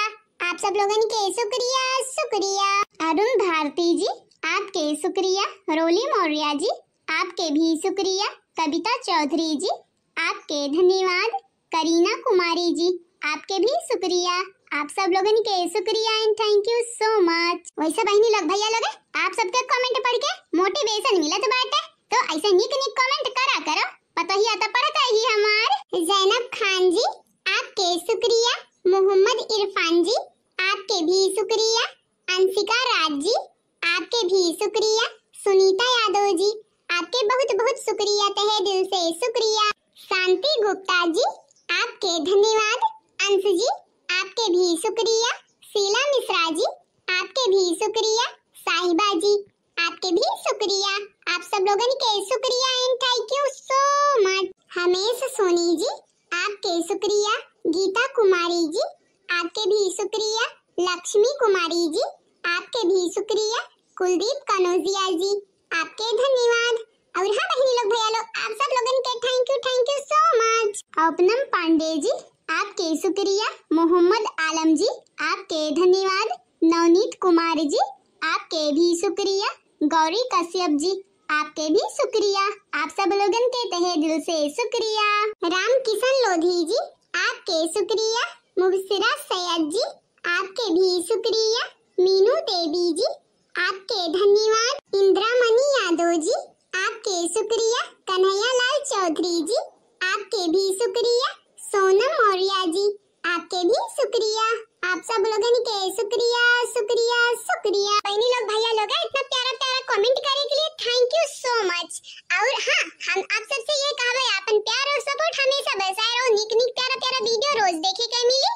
आप सब लोगन के शुक्रिया, शुक्रिया। अरुण भारती जी, आपके शुक्रिया। रोली मौर्या जी, आपके भी शुक्रिया। कविता चौधरी जी, आपके धन्यवाद। करीना कुमारी जी, आपके भी शुक्रिया। आप सब लोगन के शुक्रिया and thank you so much। वैसे बहिनी लोग, भैया लोग, आप सबके comment पढ़ के motivation मिलत बाटे, तो ऐसे निक निक comment करा करो। पतोहिया तो पढ़त ही हमार। जैनब खान जी, आपके शुक्रिया। मोहम्मद इरफान जी, आपके भी शुक्रिया। अंशिका राज जी, आपके भी शुक्रिया। सुनीता यादव जी, आपके बहुत बहुत शुक्रिया, तहे दिल से शुक्रिया। शांति गुप्ता जी, आपके धन्यवाद। अंश जी, आपके भी शुक्रिया। शीला मिश्रा जी, आपके भी शुक्रिया। साहिबा जी, आपके भी शुक्रिया। आप सब लोगन के शुक्रिया and thank you so much। हमेश सोनी जी, आपके शुक्रिया। गीता कुमारी जी, आपके भी शुक्रिया। लक्ष्मी कुमारी जी, आपके भी शुक्रिया। कुलदीप कनौजिया जी, आपके धन्यवाद। और हाँ बहनी लोग, भैया लोग, आप सब लोगन के thank you, thank you so much। अपनम पांडे जी, आपके शुक्रिया। मोहम्मद आलम जी, आपके धन्यवाद। नवनीत कुमार जी, आपके भी शुक्रिया। गौरी कश्यप जी, आपके भी शुक्रिया। आप सब लोगन के तहे दिल से शुक्रिया। राम किशन लोधी जी, आपके शुक्रिया। मुबसरा सैयद जी, आपके भी शुक्रिया। मीनू देवी जी, आपके धन्यवाद। इंद्रामणि यादव जी, आपके शुक्रिया। कन्हैया लाल चौधरी जी, आपके भी शुक्रिया। सोनम मौर्य जी, आपके भी शुक्रिया। आप सब लोगन के शुक्रिया, शुक्रिया, शुक्रिया। बहनी लोग, भैया लोग, इतना प्यारा प्यारा comment करे के लिए thank you so much। और हाँ, हम आप सबसे ये कहबे, आपन प्यार और support हमेशा बरसाए रहो, नीक नीक प्यारा प्यारा video रोज देखे के मिली।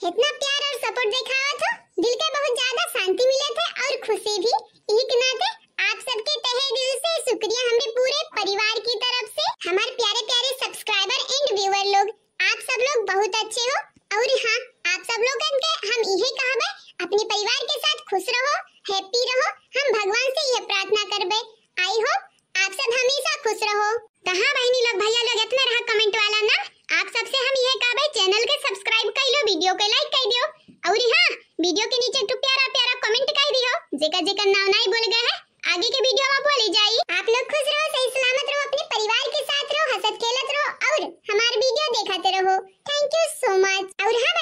इतना प्यार और support देखावत हो, दिल के बहुत ज्यादा शांति मिलत है और खुशी भी। इही के नाते आप सबके तहे दिल से शुक्रिया हमरे पूरे परिवार की तरफ से। हमारे प्यारे प्यारे subscriber and viewer लोग, आप सब लोग बहुत अच्छे हो। और हाँ, आप सब लोगन के हम इहे कहबे, अपने परिवार के साथ खुश रहो, happy रहो। हम भगवान से यह प्रार्थना करबे। I hope आप सब हमेशा खुश रहो। तो हाँ बहनी लोग, भैया लोग, इतना रहा comment वाला ना। आप सबसे हम यह कहबे, channel के subscribe कर लो, video के like कर दियो। और हाँ, video के नीचे एक ठो प्यारा प्यारा comment कर दियो, जेकर जेकर नाव नहीं बोल गए है, आगे के video में बोली जाई। आप लोग खुश रहो, सही सलामत रहो, अपने परिवार के साथ रहो, हंसत खेलत रहो और हमार video देखते रहो। Thank you so much। और हाँ